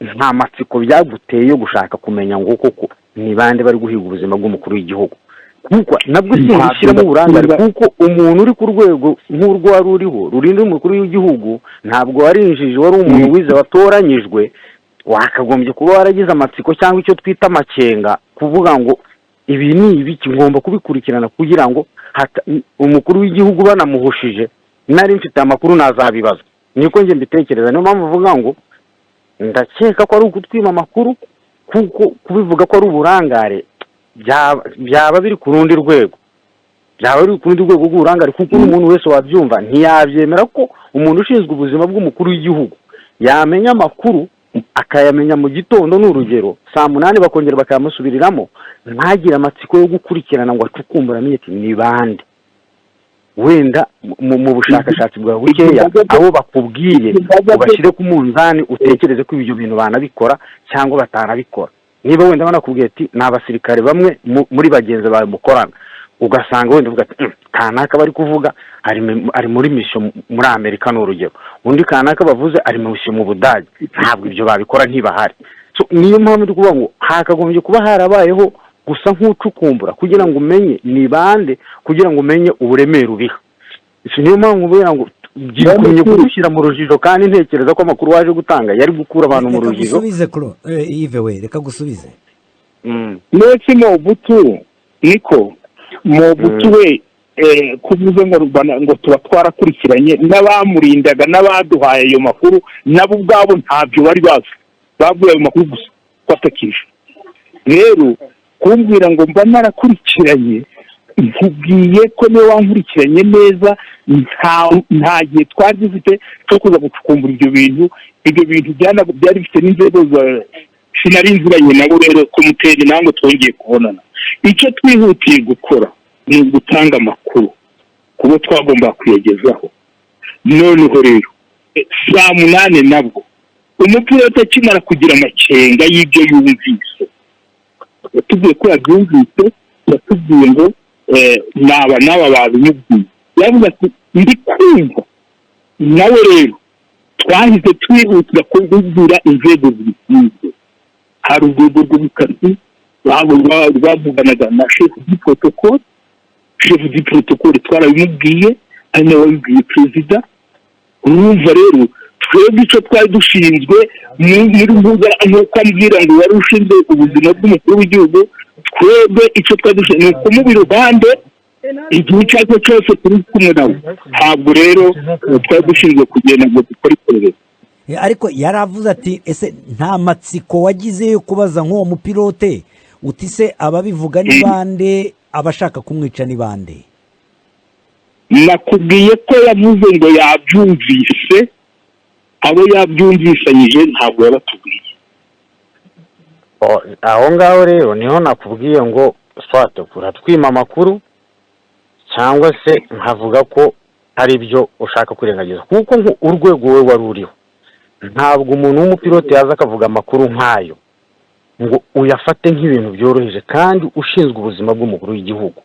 Nta matsiko byaguteye yo gushaka kumenya ngo koko ni bande bari guhiga ubuzima bw'umukuru w'igihugu? Kuko nabwo simbishyiramo uburangare, kuko umuntu uri ku rwego nk'urwo wari uriho rurinda umukuru w'igihugu, ntabwo wari injiji, wari umuntu wize watoranyijwe, wakagombye kuba waragize amatsiko cyangwa icyo twita amakenga, kuvuga ngo ibi ni ibiki, ngomba kubikurikirana kugira ngo umukuru w'igihugu banamuhushije nari mfite amakuru nazabibazwa. Niko njye mbitekereza. Niyo mpamvu uvuga ngo ndakeka ko ari ugutwima amakuru, kuko kubivuga ko ari uburangare byaba biri ku rundi rwego, byaba biri ku rundi rwego rw'uburangare, kuko n'umuntu wese wabyumva ntiyabyemera ko umuntu ushinzwe ubuzima bw'umukuru w'igihugu yamenya amakuru, akayamenya mu gitondo, ni urugero, saa 8 bakongera bakayamusubiriramo, ntagire amatsiko yo gukurikirana ngo acukumbure amenye ati ni bande. Wenda mu bushakashatsi bwawe bukeya, abo bakubwiye ubashyire ku munzani, utekereze ko ibyo bintu banabikora cyangwa batanabikora. Niba wenda banakubwiye ati ni abasirikare bamwe muri bagenzi bawe mukorana, ugasanga wenda uvuga ati: Kanaka bari kuvuga ari muri mission muri Amerika," ni urugero, undi kanaka bavuze ari mu mission mu Budage, ntabwo ibyo babikora ntibahari. So, niyo mpamvu ndi kuvuga ngo hakagombye kuba harabayeho gusa nk'ucukumbura kugira ngo umenye ni bande, kugira ngo umenye uburemere ubiha. So, niyo mpamvu nkubwira ngo byigumye kudushyira mu rujijo, kandi ntekereza ko amakuru waje gutanga yari gukura abantu mu Reka rujijo. gusubize kuro Yves we, reka gusubize. Ndetse Mobutu, niko Mobutu we, kuvuze ngo ngo tuba twarakurikiranye n'abamurindaga n'abaduhaye ayo makuru, nabo ubwabo ntabyo bari bazi, bavuye ayo makuru gusa twatakije. Rero kumbwira ngo mba narakurikiranye, nkubwiye ko niba wankurikiranye neza, nta gihe twari dufite cyo kuza gucukumbura ibyo bintu. Ibyo bintu byari bifite n'inzego za sinari nziranye nabo. Rero komuteri ntabwo twongeye kubonana. Icyo twihutiye gukora ni ugutanga amakuru kubo twagomba kuyagezaho. Noneho rero saa 8 nabwo umupilote akimara kugira amakenga y'ibyo yumvise, yatubwiye ko yabyumvise, yatubwiye ngo naba n'aba babimubwiye, yavuze ati: "Ndi kumva nawe." Rero twahise twihutira kubibwira inzego zibishinzwe. Hari urwego rw'ubukasi rwavuganaga na chef du protocole. Chef du protocole twarabimubwiye, ari nawe wabibwiye perezida. Urumva rero, twebwe icyo twari dushinzwe muri mbuga, nk'uko ambwira ngo wari ushinzwe ubuzima bw'umukuru w'igihugu, twebwe icyo twari dushinzwe ni ukumuba iruhande igihe icyo ari cyo cyose turi kumwe nawe. Ntabwo rero twari dushinzwe kugenda ngo dukore iperereza. Ariko yaravuze ati: "Ese nta matsiko wagize yo kubaza nk'uwo mupilote uti se ababivuga ni bande, abashaka kumwica ni bande?" Nakubwiye ko yavuze ngo yabyumvise. Abo yabyumvisanyije ntabwo yabatubwiye. Aho ngaho rero niho nakubwiye ngo swate uratwima amakuru, cyangwa se nkavuga ko hari ibyo ushaka kwirengagiza, kuko urwego wowe wari uriho, ntabwo umuntu w'umupilote yaza akavuga amakuru nk'ayo ngo uyafate nk'ibintu byoroheje kandi ushinzwe ubuzima bw'umukuru w'igihugu.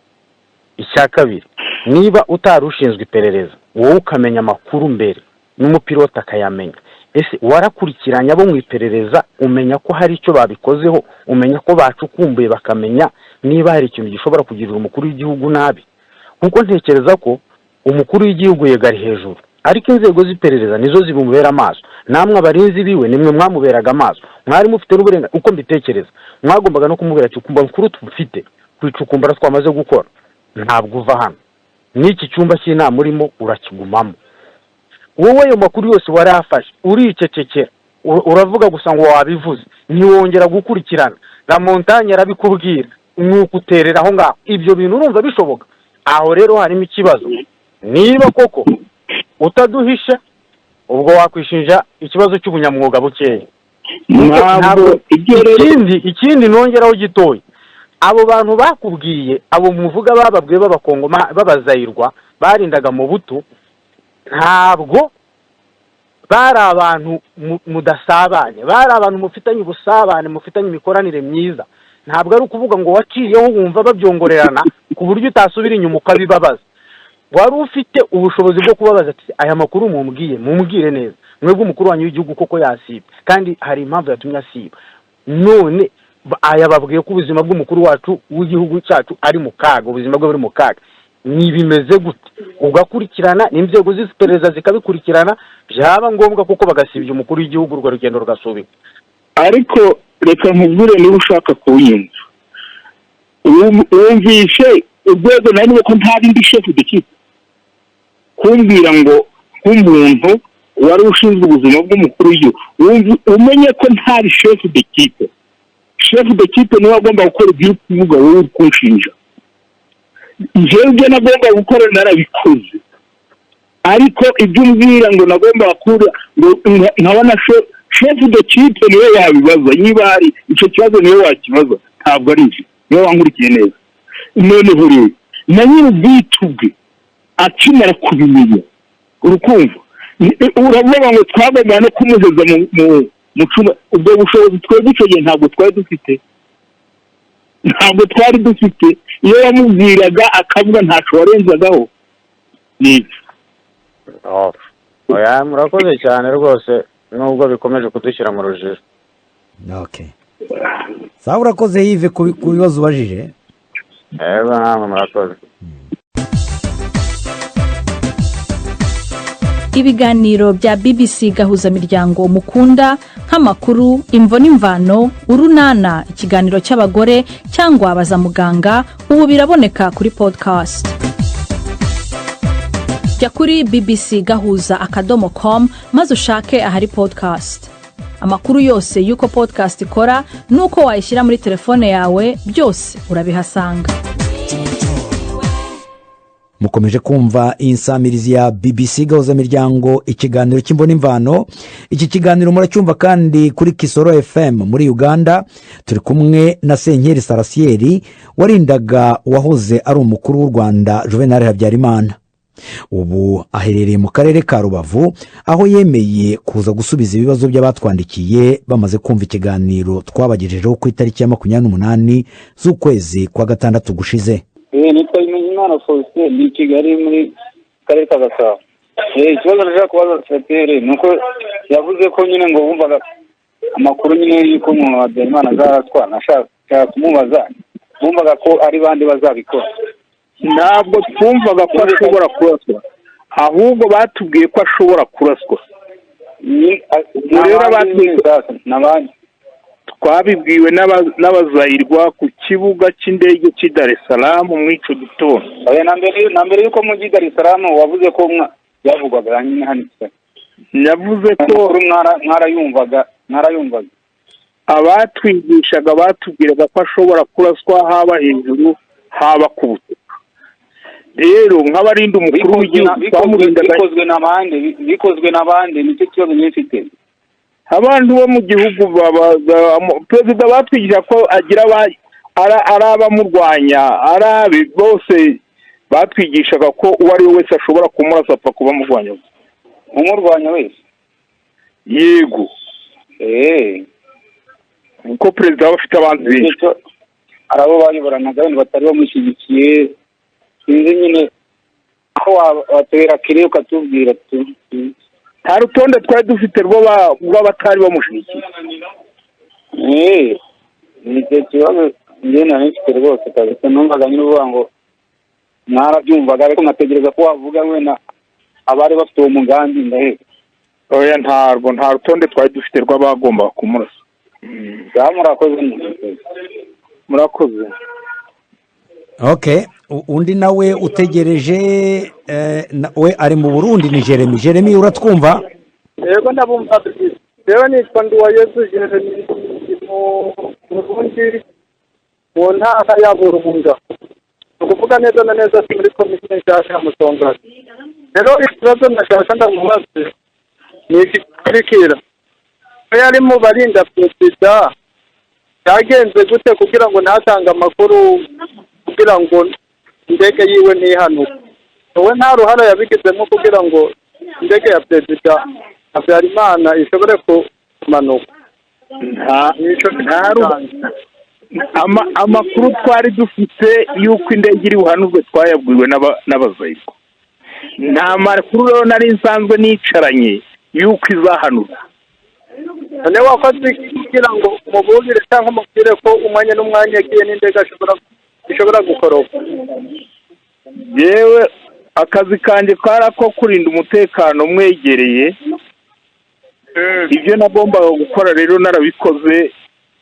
Icya kabiri, niba utari ushinzwe iperereza, wowe ukamenya amakuru mbere n'umupilote akayamenya, ese warakurikiranye abo mu iperereza, umenya ko hari icyo babikozeho, umenya ko bacukumbuye bakamenya niba hari ikintu gishobora kugirira umukuru w'igihugu nabi? Kuko ntekereza ko umukuru w'igihugu yego ari hejuru, ariko inzego z'iperereza nizo zibumubera amaso. Namwe abarinzi biwe nimwe mwamuberaga amaso, mwari mufite n'uburenganzira. Uko mbitekereza, mwagombaga no kumubwira ati: "Kumva amakuru tufite ku icukumbura twamaze gukora, ntabwo uva hano, n'iki cyumba cy'inama urimo urakigumamo." Wowe ayo makuru yose warayafashe, uricecekera, uravuga gusa ngo wabivuze, ntiwongera gukurikirana. La Montagne arabikubwira, ni ukuterera aho ngaho. Ibyo bintu urumva bishoboka? Aho rero harimo ikibazo. Niba koko utaduhisha, ubwo wakwishinja ikibazo cy'ubunyamwuga bukeya. Ntabwo ibyo rero. Ikindi nongeraho gitoya, abo bantu bakubwiye, abo muvuga bababwiye b'abakongoma b'abazayirwa barindaga mu buto, ntabwo bari abantu mudasabanye, bari abantu mufitanye ubusabane, mufitanye imikoranire myiza. Ntabwo ari ukuvuga ngo waciyeho wumva babyongorerana ku buryo utasubira inyuma ukabibabaza. Wari ufite ubushobozi bwo kubabaza ati: "Aya makuru mumbwiye, mumbwire neza mwebwe, umukuru wanyu w'igihugu koko yasiba, kandi hari impamvu yatumye asiba? None aya babwiye ko ubuzima bw'umukuru wacu w'igihugu cyacu ari mu kaga, ubuzima bwe buri mu kaga, ni bimeze gute?" Ugakurikirana n'inzego z'iperereza zikabikurikirana, byaba ngombwa kuko bagasibya umukuru w'igihugu, urwo rugendo rugasubikwa. Ariko reka nkubwire, niba ushaka kunyumva, wumvishe urwego nari ko nta rindi chef d'équipe kumbwira ngo nk'umuntu wari ushinzwe ubuzima bw'umukuru w'igihugu, umenye ko ntari chef d'équipe. Chef d'équipe niwe agomba gukora ibyo uri kuvuga wowe uri kunshinja. Njyewe ibyo nagomba gukora narabikoze, ariko ibyo umbwira ngo nagomba gukora ngo nkabona chef d'équipe niwe yabibaza. Niba hari icyo kibazo niwe wakibaza, ntabwo ari ibyo. Niwe wankurikiye neza. Noneho rero na nyiri ubwite ubwe akimara kubimenya, urukumva uravuga ngo twagomba no kumuheza mu cyumba. Ubwo bushobozi twebwe icyo gihe ntabwo twari dufite, ntabwo twari dufite. Iyo wamubwiraga akavuga, ntacyo warenzagaho, ni ibyo. Oya, murakoze cyane rwose, nubwo bikomeje kudushyira mu rujijo. Okay, sawa, urakoze Yves ku bibazo ubajije. Yego, namwe murakoze. Ibiganiro bya BBC Gahuzamiryango mukunda nk'amakuru, Imvo n'Imvano, Urunana, ikiganiro cy'abagore cyangwa Baza Muganga, ubu biraboneka kuri podcast. Jya kuri bbcgahuza.com maze ushake ahari podcast. Amakuru yose y'uko podcast ikora n'uko wayishyira muri telefone yawe, byose urabihasanga. Mukomeje kumva insamirizi ya BBC Gahuzamiryango, ikiganiro cy'Imvo n'Imvano. Iki kiganiro muracyumva kandi kuri Kisoro FM muri Uganda. Turi kumwe na Senkeri Sarasiyeri warindaga uwahoze ari umukuru w'u Rwanda Juvenal Habyarimana. Ubu aherereye mu karere ka Rubavu, aho yemeye kuza gusubiza ibibazo by'abatwandikiye bamaze kumva ikiganiro twabagejejeho ku itariki ya 28 z'ukwezi kwa gatandatu gushize. Nitwa Bimenyimana Faustin, ni i Kigali muri karere ka Gasabo. Ikibazo nashaka kubaza Senateri ni uko yavuze ko nyine ngo bumvaga amakuru nyine y'uko umuntu Habyarimana azaraswa. Nashaka kumubaza, bumvaga ko ari bande bazabikora? Ntabwo twumvaga ko ashobora kuraswa. Ahubwo batubwiye ko ashobora kuraswa. Rero twabibwiwe n'abazayirwa ku kibuga cy'indege cy'i Dar es Salaam muri icyo gitondo. Na mbere y'uko mujyi Dar es Salaam wavuze ko byavugwaga nyine hano. Yavuze ko mwarayumvaga. Abatwigishaga batubwiraga ko ashobora kuraswa haba hejuru, haba ku butaka. Rero nk'abarinda umukuru w'igihugu twamurindaga. Bikozwe n'abandi, nicyo kibazo nyifite. Abantu bo mu gihugu, perezida batwigisha ko agira ari abamurwanya, ari abe bose. Batwigishaga ko uwo ari we wese ashobora kumurasa, apfa kuba amurwanya. Umurwanya wese? Yego, kuko perezida aba afite abantu benshi. Hari abo bayoboranaga wenda batari bamushyigikiye, sinzi nyine aho watubera kiri ukatubwira. Nta rutonde twari dufite rw'abatari bamushyigikiye. Ni icyo kibazo njye nari mfite rwose kabisa. Numvaga nyine uvuga ngo mwarabyumvaga, ariko nkategereza ko wavuga wenda abari bafite uwo mugambi, ndaheba. Oya, ntabwo, nta rutonde twari dufite rw'abagomba kumurasa. Murakoze. Murakoze. Ok, undi nawe utegereje, we ari mu Burundi, ni Jeremy. Jeremy, uratwumva? Yego, ndabumva. Rero nitwa Nduwayezu Jeremy, mu Burundi, mu ntara ya Burunga, ni ukuvuga neza na neza muri komisiyo nshyashya ya Musongati. Rero ikibazo nashaka ndamubaze ni igikurikira: ko yari mu barinda perezida, byagenze gute kugira ngo ntatange amakuru kugira ngo indege yiwe ntihanuke? Wowe nta ruhare yabigizemo kugira ngo indege ya Perezida Habyarimana ishobore kumanuka? Amakuru twari dufite y'uko indege iri buhanurwe twayabwiwe n'abazayirwa. Nta makuru rero nari nsanzwe nicaranye y'uko izahanurwa. None wakoze kugira ngo umuburire cyangwa umubwire ko umwanya n'umwanya yagiye n'indege ishobora gukoroka? Yewe, akazi kanjye kari ako kurinda umutekano umwegereye. Ibyo nagombaga gukora rero narabikoze,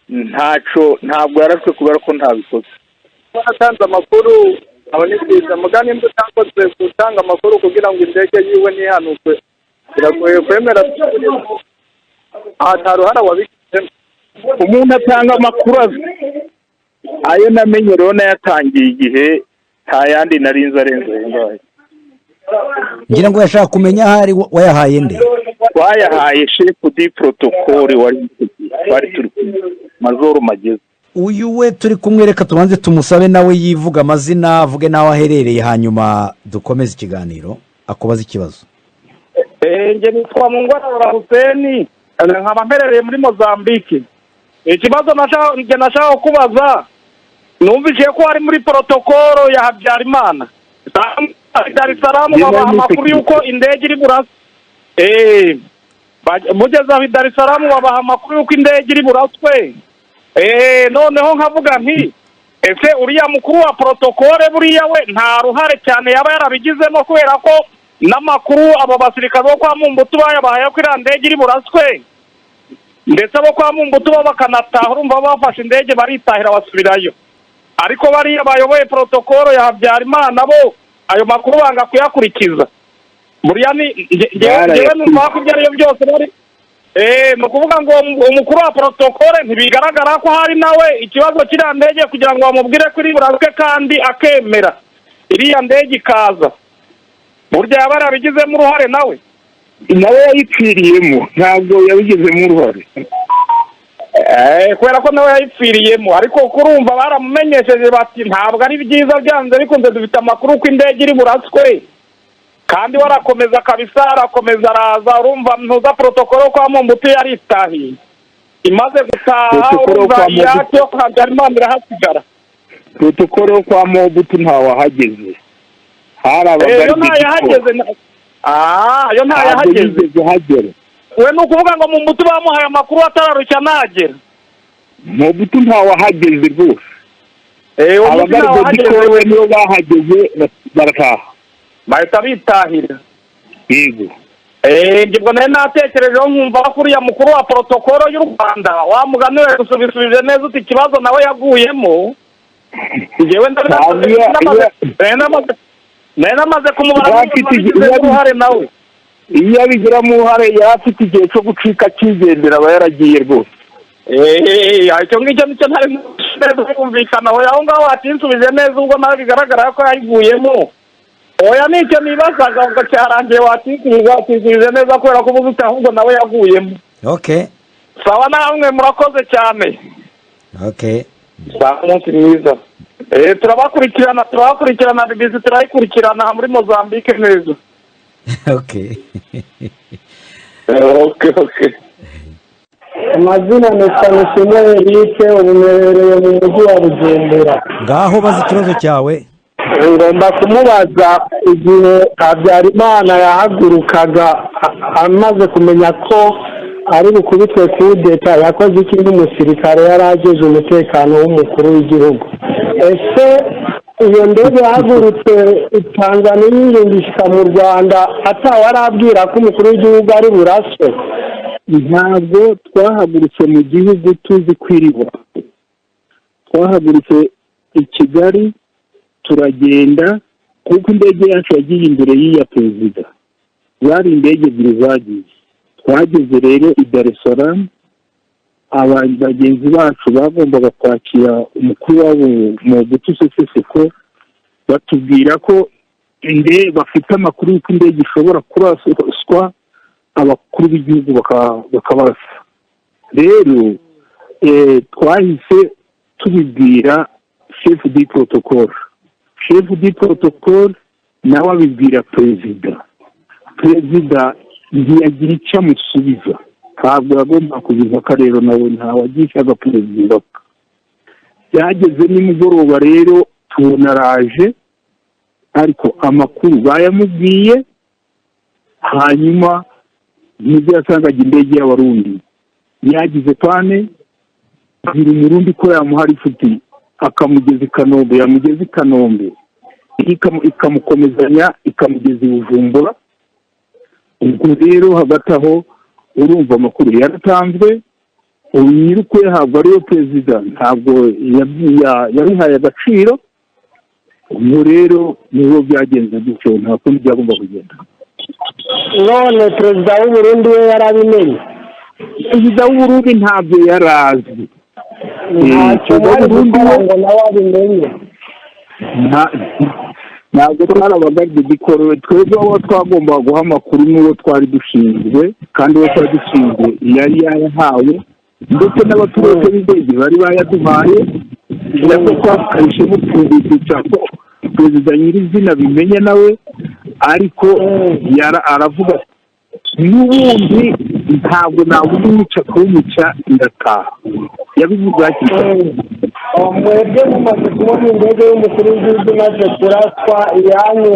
ntaco, ntabwo yarashwe kubera ko ntabikoze. Waratanze amakuru, aba ni byiza. Muga nimba utakoze gutanga amakuru kugira ngo indege yiwe ntihanurwe, biragoye kwemera aha nta ruhara wabigizemo. Umuntu atanga amakuru azi. Ayo namenye rero nayatangiye igihe, nta yandi narinze arenze ayo ngayo. Ngira ngo yashaka kumenya ahari wayahaye nde. Twayahaye chef du protocole wari twari turi kumwe, Majoro Mageza. Uyu we turi kumwe, reka tubanze tumusabe nawe yivuga amazina, avuge n'aho aherereye, hanyuma dukomeze ikiganiro akubaze ikibazo. Njye nitwa Mungwararura Huseni, nkaba mperereye muri Mozambique. Ikibazo njye nashaka kubaza, numvise ko ari muri protocole ya Habyarimana Dar es Salaam, babaha amakuru y'uko indege iri buraswe. Mugeze aho i Dar es Salaam babaha amakuru y'uko indege iri buraswe. Noneho nkavuga nti: ese uriya mukuru wa protocole buriya we nta ruhare cyane yaba yarabigizemo, kubera ko n'amakuru abo basirikare bo kwa Mumbutu bayabahaye ko iriya ndege iri buraswe, ndetse abo kwa Mumbutu bo bakanataha? Urumva bafashe indege baritahira, basubirayo, ariko bariya bayoboye protocole ya Habyarimana bo ayo makuru banga kuyakurikiza. Buriya ni njyewe numva ko ibyo ari byo byose bari, ni ukuvuga ngo umukuru wa protocole ntibigaragara ko hari nawe ikibazo kiriya ndege, kugira ngo bamubwire ko iri buraswe kandi akemera iriya ndege ikaza, burya yaba yarabigizemo uruhare nawe. Nawe yayipfiriyemo, ntabwo yabigizemo uruhare. Kubera ko nawe yayipfiriyemo, ariko kurumva baramumenyesheje bati ntabwo ari byiza, byanze bikunze dufite amakuru ko indege iri buraswe, kandi we arakomeza kabisa, arakomeza araza. Urumva ntuza protocole yo kwa Mumbutu yaritahiye, imaze gutaha Protocole yo urumva kwa Mobutu. Iyaki yo kwa Habyarimana irahasigara. Protocole yo kwa Mobutu ntawahageze, hari Yo ntayahageze, yo ntabwo ntayahageze. Yigeze hagera. We ni ukuvuga ngo Mumbutu bamuhaye amakuru atararushya nagera. Mobutu ntawahageze rwose. Uwo munsi Abagarde ntawahageze. Du corps nibo bahageze, barataha. Bahita bitahira. Yego. Ubwo nari natekerejeho nkumva ko uriya mukuru wa protocole y'u Rwanda, wa mugani we, gusubisubije neza uti ikibazo nawe yaguyemo. Njyewe nari namaze kumubara nk'umuntu uruhare nawe. Iyo abigiramo uruhare, yari afite igihe cyo gucika akigendera, aba yaragiye rwose. Icyo ngicyo nicyo ntari kumvikana. Aho ngaho watinsubije neza, ubwo nawe bigaragara ko yayiguyemo. Oya, nicyo nibazaga, ubwo cyarangiye, watinsubije neza kubera ko ubuze uti ahubwo nawe yaguyemo. Okay. Sawa, namwe murakoze cyane. Okay. Sawa, umunsi mwiza. Turabakurikirana, BBC turayikurikirana muri Mozambique neza. Okay. Okay. Amazina ni Nishimwe Eric, ubu mperereye mu mujyi wa Bujumbura. Ngaho baza ikibazo cyawe. Ngomba kumubaza igihe Habyarimana yahagurukaga amaze kumenya ko ari bukubitwe kudeta, yakoze iki nk'umusirikare yari ageje umutekano w'umukuru w'igihugu? Ese iyo ndege yahagurutse Tanzaniya irinda ishyika mu Rwanda atawe arabwira ko umukuru w'igihugu ari buraswe? Ntabwo twahagurutse mu gihugu tuzi kwiriwe. Twahagurutse i Kigali turagenda, kuko indege yacu yagiye imbere y'iya perezida, zari indege ebyiri zagiye. Twageze rero i Dar es Salaam, bagenzi bacu bagombaga kwakira umukuru wabo Mobutu Sese Seko batubwira ko bafite amakuru y'uko indege ishobora kuraswa, abakuru b'igihugu bakabarasa. Rero twahise tubibwira chef du protocole, chef du protocole nawe abibwira perezida. Perezida ntiyagira icyo amusubiza, ntabwo yagomba kugeza ko rero nawe ntawagishaga perezida. Byageze nimugoroba rero tubona araje, ariko amakuru bayamubwiye. Hanyuma nibwo yasangaga indege y'Abarundi yagize panne, abwira Umurundi ko yamuha lifuti akamugeza i Kanombe. Yamugeza i Kanombe, ikamukomezanya ikamugeza i Bujumbura. Ubwo rero hagati aho urumva amakuru yaratanzwe, ubu nyiri ukuyahabwa ariwe perezida ntabwo yabihaye agaciro. Ubwo rero nibo byagenze gutyo, nta kundi byagomba kugenda. None perezida w'Uburundi we yarabimenye? Perezida w'Uburundi ntabyo yari azi. Ntacyo mwari gukora ngo nawe abimenye? Ntabwo twari aba gardes du corps twebwe. Abo twagombaga guha amakuru n'uwo twari dushinzwe, kandi uwo twari dushinzwe yari yayahawe, ndetse n'abaturage b'indege bari bayaduhaye. Nabwo twakabije mupfundikisha ko perezida nyirizina bimenye nawe, ariko aravuga n'ubundi ntabwo nabona umwica kuwumuca, ndataha. Yabivuze hakiri kare. Mwebwe mumaze kubona indege y'umukuru w'igihugu imaze kuraswa, iyanyu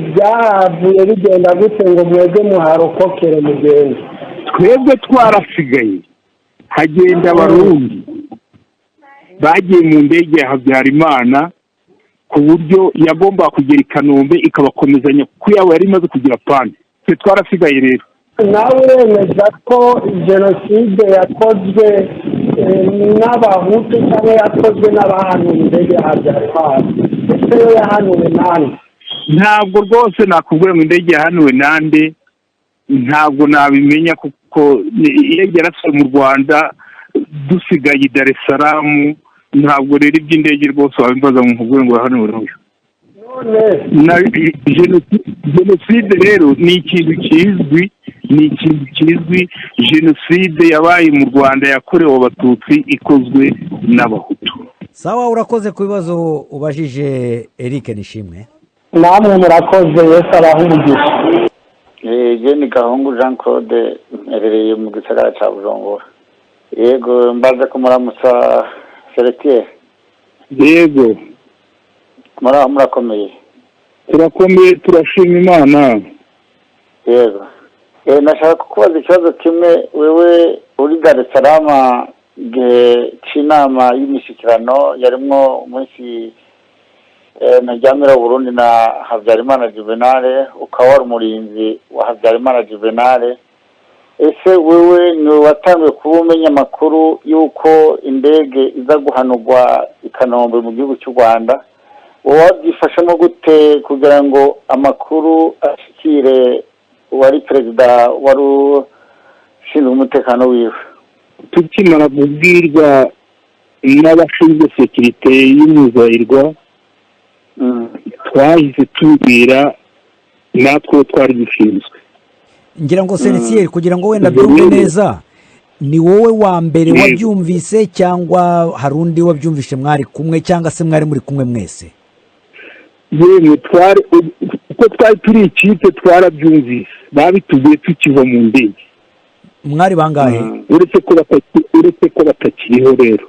byahavuye bigenda gute ngo mwebwe muharokokere mugende? Twebwe twarasigaye, hagenda Abarundi bagiye mu ndege ya Habyarimana, ku buryo yagombaga kugera i Kanombe ikabakomezanya, kuko yabo yari imaze kugira panne. Twe twarasigaye rero. Nawe uremeza ko jenoside yakozwe n'Abahutu cyangwa yakozwe n'abahanuye indege ya Habyarimana? Ese yo yahanuwe nande? Ntabwo rwose nakubwira ngo indege yahanuwe nande, ntabwo nabimenya, kuko iyo yarasuye mu Rwanda dusigaye i Dar es Salaam. Ntabwo rero iby'indege rwose wabimbaza ngo nkubwire ngo yahanuwe n'uyu. None Jenoside rero ni ikintu kizwi, ni ikintu kizwi. Jenoside yabaye mu Rwanda yakorewe Abatutsi ikozwe n'Abahutu. Sawa, urakoze ku bibazo ubajije Eric Nishimwe. Namwe murakoze, Yesu abaha umugisha. Ni Gahungu Jean Claude, mperereye mu gisagara cya Bujumbura. Yego, mbaze kumuramutsa Celestin. Yego. Muraho, murakomeye? Turakomeye, turashima Imana. Yego, nashaka kukubaza ikibazo kimwe. Wewe uri Dar es Salaam igihe cy'inama y'imishyikirano yarimwo umunsi Ntaryamira Burundi na Habyarimana Juvenal, ukaba wari umurinzi wa Habyarimana Juvenal. Ese wewe ni watangiye kuba umenya amakuru y'uko indege iza guhanurwa i Kanombe mu gihugu cy'u Rwanda? Wowe wabyifashemo gute kugira ngo amakuru ashikire uwari perezida wari ushinzwe umutekano wiwe? Tukimara kubwirwa n'abashinzwe sécurité y'umuzayirwa, twahise tubwira natwe twari dushinzwe. Ngira ngo Senisiyeri, kugira ngo wenda byumve neza, ni wowe wa mbere wabyumvise cyangwa hari undi wabyumvishe mwari kumwe, cyangwa se mwari muri kumwe mwese? Yemwe, twari uko twari turi ikipe, twarabyumvise, babitubwiye tukiva mu ndege. Mwari bangahe? Uretse ko batakiriho rero.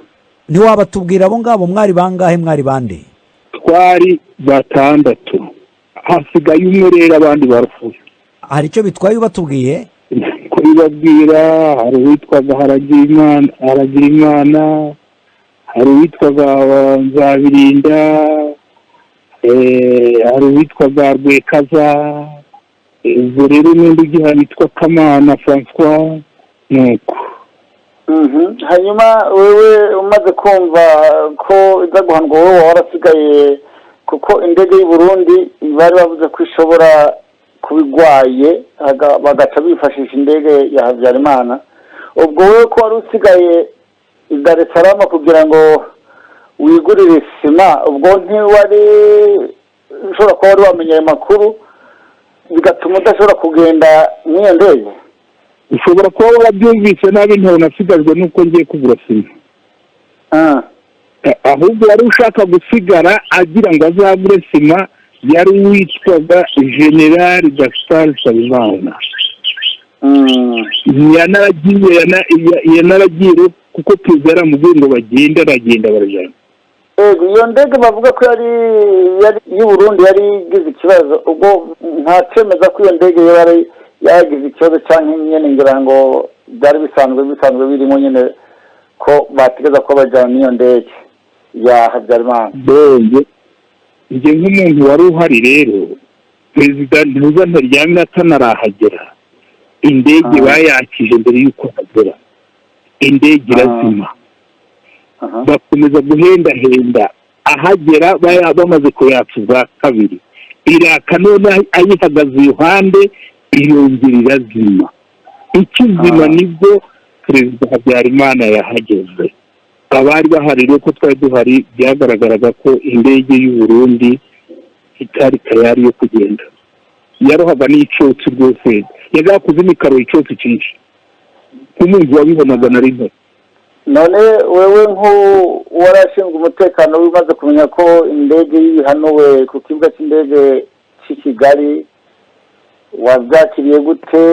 Ntiwabatubwira abo ngabo? Mwari bangahe, mwari bande? Twari batandatu, hasigaye umwe rero, abandi barapfuye. Hari icyo bitwaye ubatubwiye? Kubibabwira, hari uwitwaga Haragirimana, hari uwitwaga Nzabirinda, hari uwitwaga Rwekaza, ubwo rero n'undi ugihana witwa Kamana Francois, nuko. Hanyuma wewe umaze kumva ko iza guhanwa, wowe waba warasigaye, kuko indege y'u Burundi bari bavuze ko ishobora kuba igwaye, bagaca bifashisha indege ya Habyarimana. Ubwo wowe ko wari usigaye i Dar es Salaam kugira ngo wigurire sima, ubwo ntiwari ushobora kuba wari wamenye ayo makuru bigatuma udashobora kugenda n'iyo ndege? Ushobora kuba warabyumvise nabi. Ntawe nasigajwe nuko ngiye kugura sima, ahubwo wari ushaka gusigara agira ngo azagure sima yari uwitwaga General Gaspard Nsabimana. Yanaragiye kuko perezida yaramubwiye ngo bagende, aragenda, barajyana. Yego, iyo ndege bavuga ko yari y'u Burundi yari igize ikibazo, ubwo nta cyemeza ko iyo ndege yari yagize ikibazo, cyangwa nyine ngira ngo byari bisanzwe birimo nyine ko bategeza ko bajyana n'iyo ndege ya Habyarimana? Bonge njye nk'umuntu wari uhari rero, perezida ntuza Ntaryamira atanarahagera, indege bayakije mbere y'uko ahagera, indege irazima, bakomeza guhendahenda, ahagera bamaze kuyatsa ubwa kabiri iraka, none ayihagaze iruhande irongera irazima. Ikizima nibwo perezida Habyarimana yahageze. Abari bahari rero, ko twari duhari, byagaragaraga ko indege y'u Burundi itari tayari yo kugenda, yarohaga n'icyotsi rwose, yajyaga kuzima ikaroha icyotsi cyinshi, nk'umuntu wabibonaga na rimwe. None wewe nk'uwari ashinzwe umutekano, umaze kumenya ko indege yihanuwe ku kibuga cy'indege cy'i Kigali, wabyakiriye gute?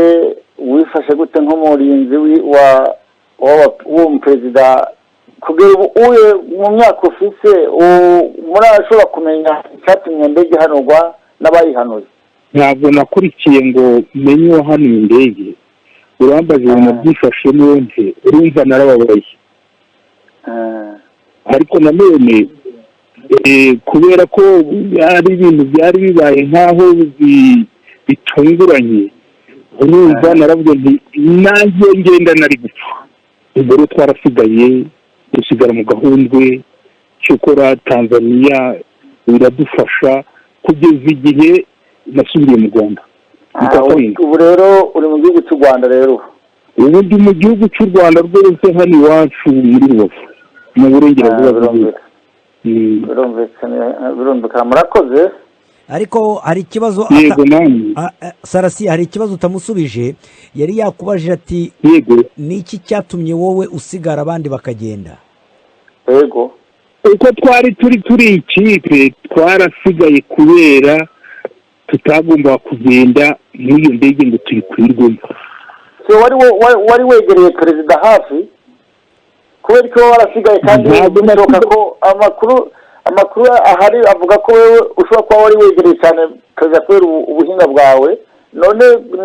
Wifashe gute nk'umurinzi w'uwo perezida? Kugera ubu uye mu myaka ufise, murashobora kumenya icyatumye iyo ndege ihanurwa n'abayihanuye? Ntabwo nakurikiye ngo menye uwahanuye indege. Urambaza ibintu nabyifashemo nte? Urumva narababaye, ariko nanone kubera ko ari ibintu byari bibaye nk'aho bitunguranye, urumva naravuga nti nanjye ngenda nari gupfa. Ubwo rero twarasigaye, dusigara mu gahundwe. Cyokora Tanzaniya iradufasha kugeza igihe nasubiriye mu Rwanda mu kwa karindwi. Ubu rero uri mu gihugu cy'u Rwanda rero? Ubu ndi mu gihugu cy'u Rwanda rwose, hano iwacu muri Rubavu, mu burengerazuba bw'igihugu. Birumvikana, murakoze. Ariko hari ikibazo. Yego, namwe. Sarasi, hari ikibazo utamusubije. Yari yakubajije ati: Yego. Ni iki cyatumye wowe usigara abandi bakagenda? Yego. Uko twari turi ikipe, twarasigaye kubera tutagombaga kugenda n'iyo ndege ngo tuyikwirwemo. So wari wegereye perezida hafi, kubera ko warasigaye kandi Ntabwo bishoboka ko amakuru ahari avuga ko wewe ushobora kuba wari wegereye cyane perezida kubera ubuhinga bwawe. None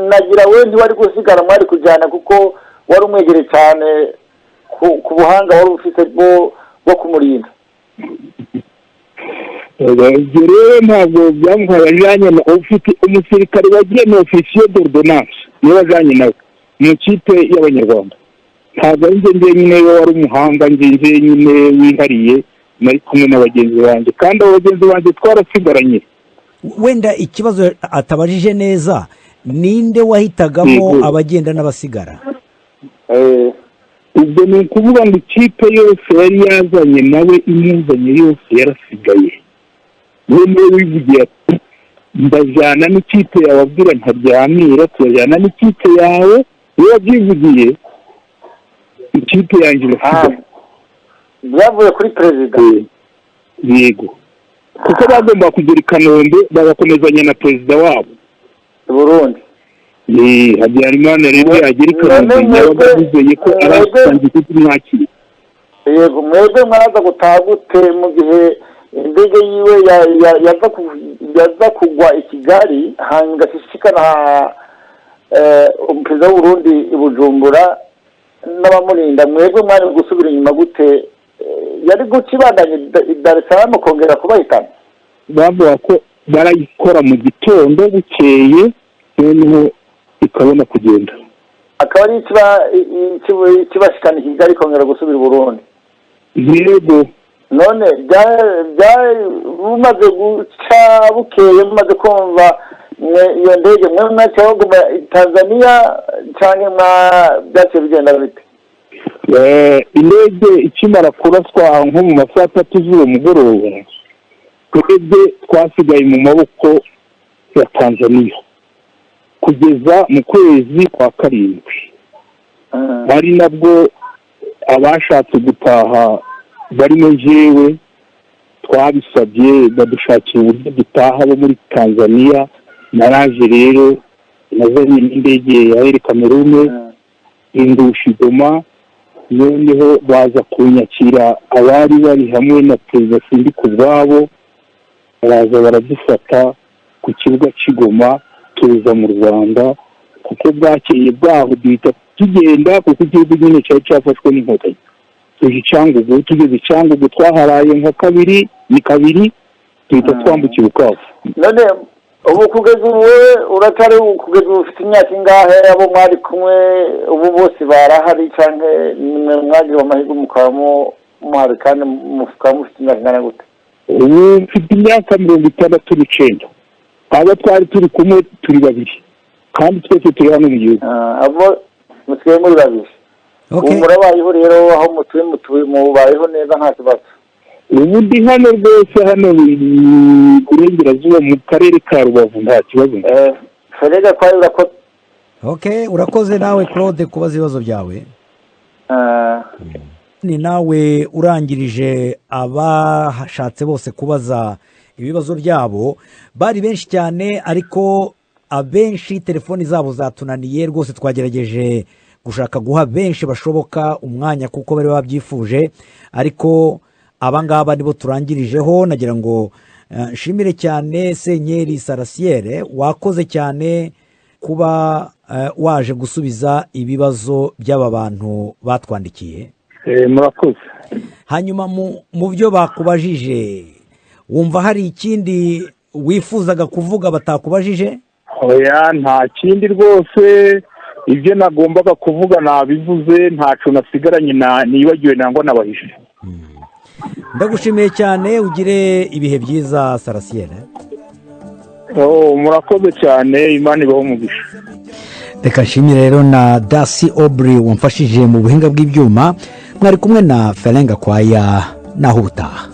nagira we ntiwari gusigara, mwari kujyana kuko wari umwegereye cyane ku buhanga wari ufite bwo kumurinda. Ibyo rero ntabwo byamuhaye. Ajyanye na ufite umusirikare wagiye ni officier d'ordonnance, niwe wajyanye nawe mu ikipe y'Abanyarwanda. Ntabwo ari njye njyenyine wari umuhanga, njye njyenyine wihariye. Nari kumwe na bagenzi banjye, kandi abo bagenzi banjye twarasigaranye. Wenda ikibazo atabajije neza: ninde wahitagamo abagenda n'abasigara? Ubwo ni ukuvuga ngo ikipe yose yari yazanye nawe, imuzanye yose yarasigaye. We niwe wivugiye ati: "Ndajyana n'ikipe yawe." Abwira Ntaryamira: "Turajyana n'ikipe yawe." We wabyivugiye, ikipe yanjye irasigaye. Byavuye kuri perezida? Yego, kuko bagomba kugera i Kanombe bagakomezanya na perezida wabo. Burundi. Habyarimana rero yagera i Kanombe, yabaga yizeye ko arasangiye kumwakira. Yego, mwebwe mwaza gutaha gute mu gihe indege yiwe yaza kugwa i Kigali, hanyuma igashishikana perezida w'Uburundi i Bujumbura n'abamurinda? Mwebwe mwari gusubira inyuma gute? Yari guca ibandanye i Dar es Salaam kongera kubahitana? Bavuga ko barayikora mu gitondo bukeye, noneho ikabona kugenda. Akaba ari ikibashikana i Kigali, kongera gusubira i Burundi? Yego. None bumaze guca bukeye, mumaze kumva iyo ndege, mwe mwaciye baguma i Tanzania cyangwa byaciye bigenda bite? Indege ikimara kuraswa nko mu ma 3:00 z'uwo mugoroba, twebwe twasigaye mu maboko ya Tanzania kugeza mu kwezi kwa karindwi. Ari nabwo abashatse gutaha, barimo njyewe, twabisabye badushakira uburyo dutaha bo muri Tanzania. Naraje rero, nazanye n'indege ya Air Cameroon, indusha i Goma, noneho baza kunyakira abari bari hamwe na Perezida Sindikubwabo, baraza baradufata ku kibuga cy'i Goma, tuza mu Rwanda, kuko bwakeye bwaho duhita tugenda, kuko igihugu nyine cyari cyafashwe n'Inkotanyi. Tuje i Cyangugu, tugeze i Cyangugu twaharaye nka kabiri, ni kabiri, duhita twambuka i Bukavu. None ubu, kugeza ubu, wowe uracyari, kugeza ubu ufite imyaka ingahe? Abo mwari kumwe ubu bose barahari, cyangwa nimwe mwagiriwe amahirwe mukaba muhari, kandi mukaba mufite imyaka ingana gute? Ubu mfite imyaka 69. Abo twari turi kumwe turi babiri, kandi twese turi hano mu gihugu. Abo musigaye muri babiri ubu murabayeho rero, aho mutuye mubayeho neza, nta kibazo? Ubu ndi hano rwose, hano mu burengerazuba, mu karere ka Rubavu, nta kibazo. Ferega kwayo, urakoze. Ok, urakoze nawe Claude kubaza ibibazo byawe. Ni nawe urangirije abashatse bose kubaza ibibazo byabo. Bari benshi cyane, ariko abenshi telefoni zabo zatunaniye rwose. Twagerageje gushaka guha benshi bashoboka umwanya kuko bari babyifuje, ariko abangaba nibo turangirijeho. Nagira ngo nshimire cyane Senkeri Sarasiyere, wakoze cyane kuba waje gusubiza ibibazo by'aba bantu batwandikiye. Murakoze. Hanyuma mu byo bakubajije, wumva hari ikindi wifuzaga kuvuga batakubajije? Oya, nta kindi rwose. Ibyo nagombaga kuvuga nabivuze, ntaco nasigaranye nibagiwe nangwa nabahishe. Ndagushimiye cyane, ugire ibihe byiza, Sarasiyere. Oh, murakoze cyane, Imana ibaho umugisha. Reka nshimire rero na Dasi Oburi wamfashije mu buhinga bw'ibyuma. Mwari kumwe na Ferenga Kwaya, naho ubutaha.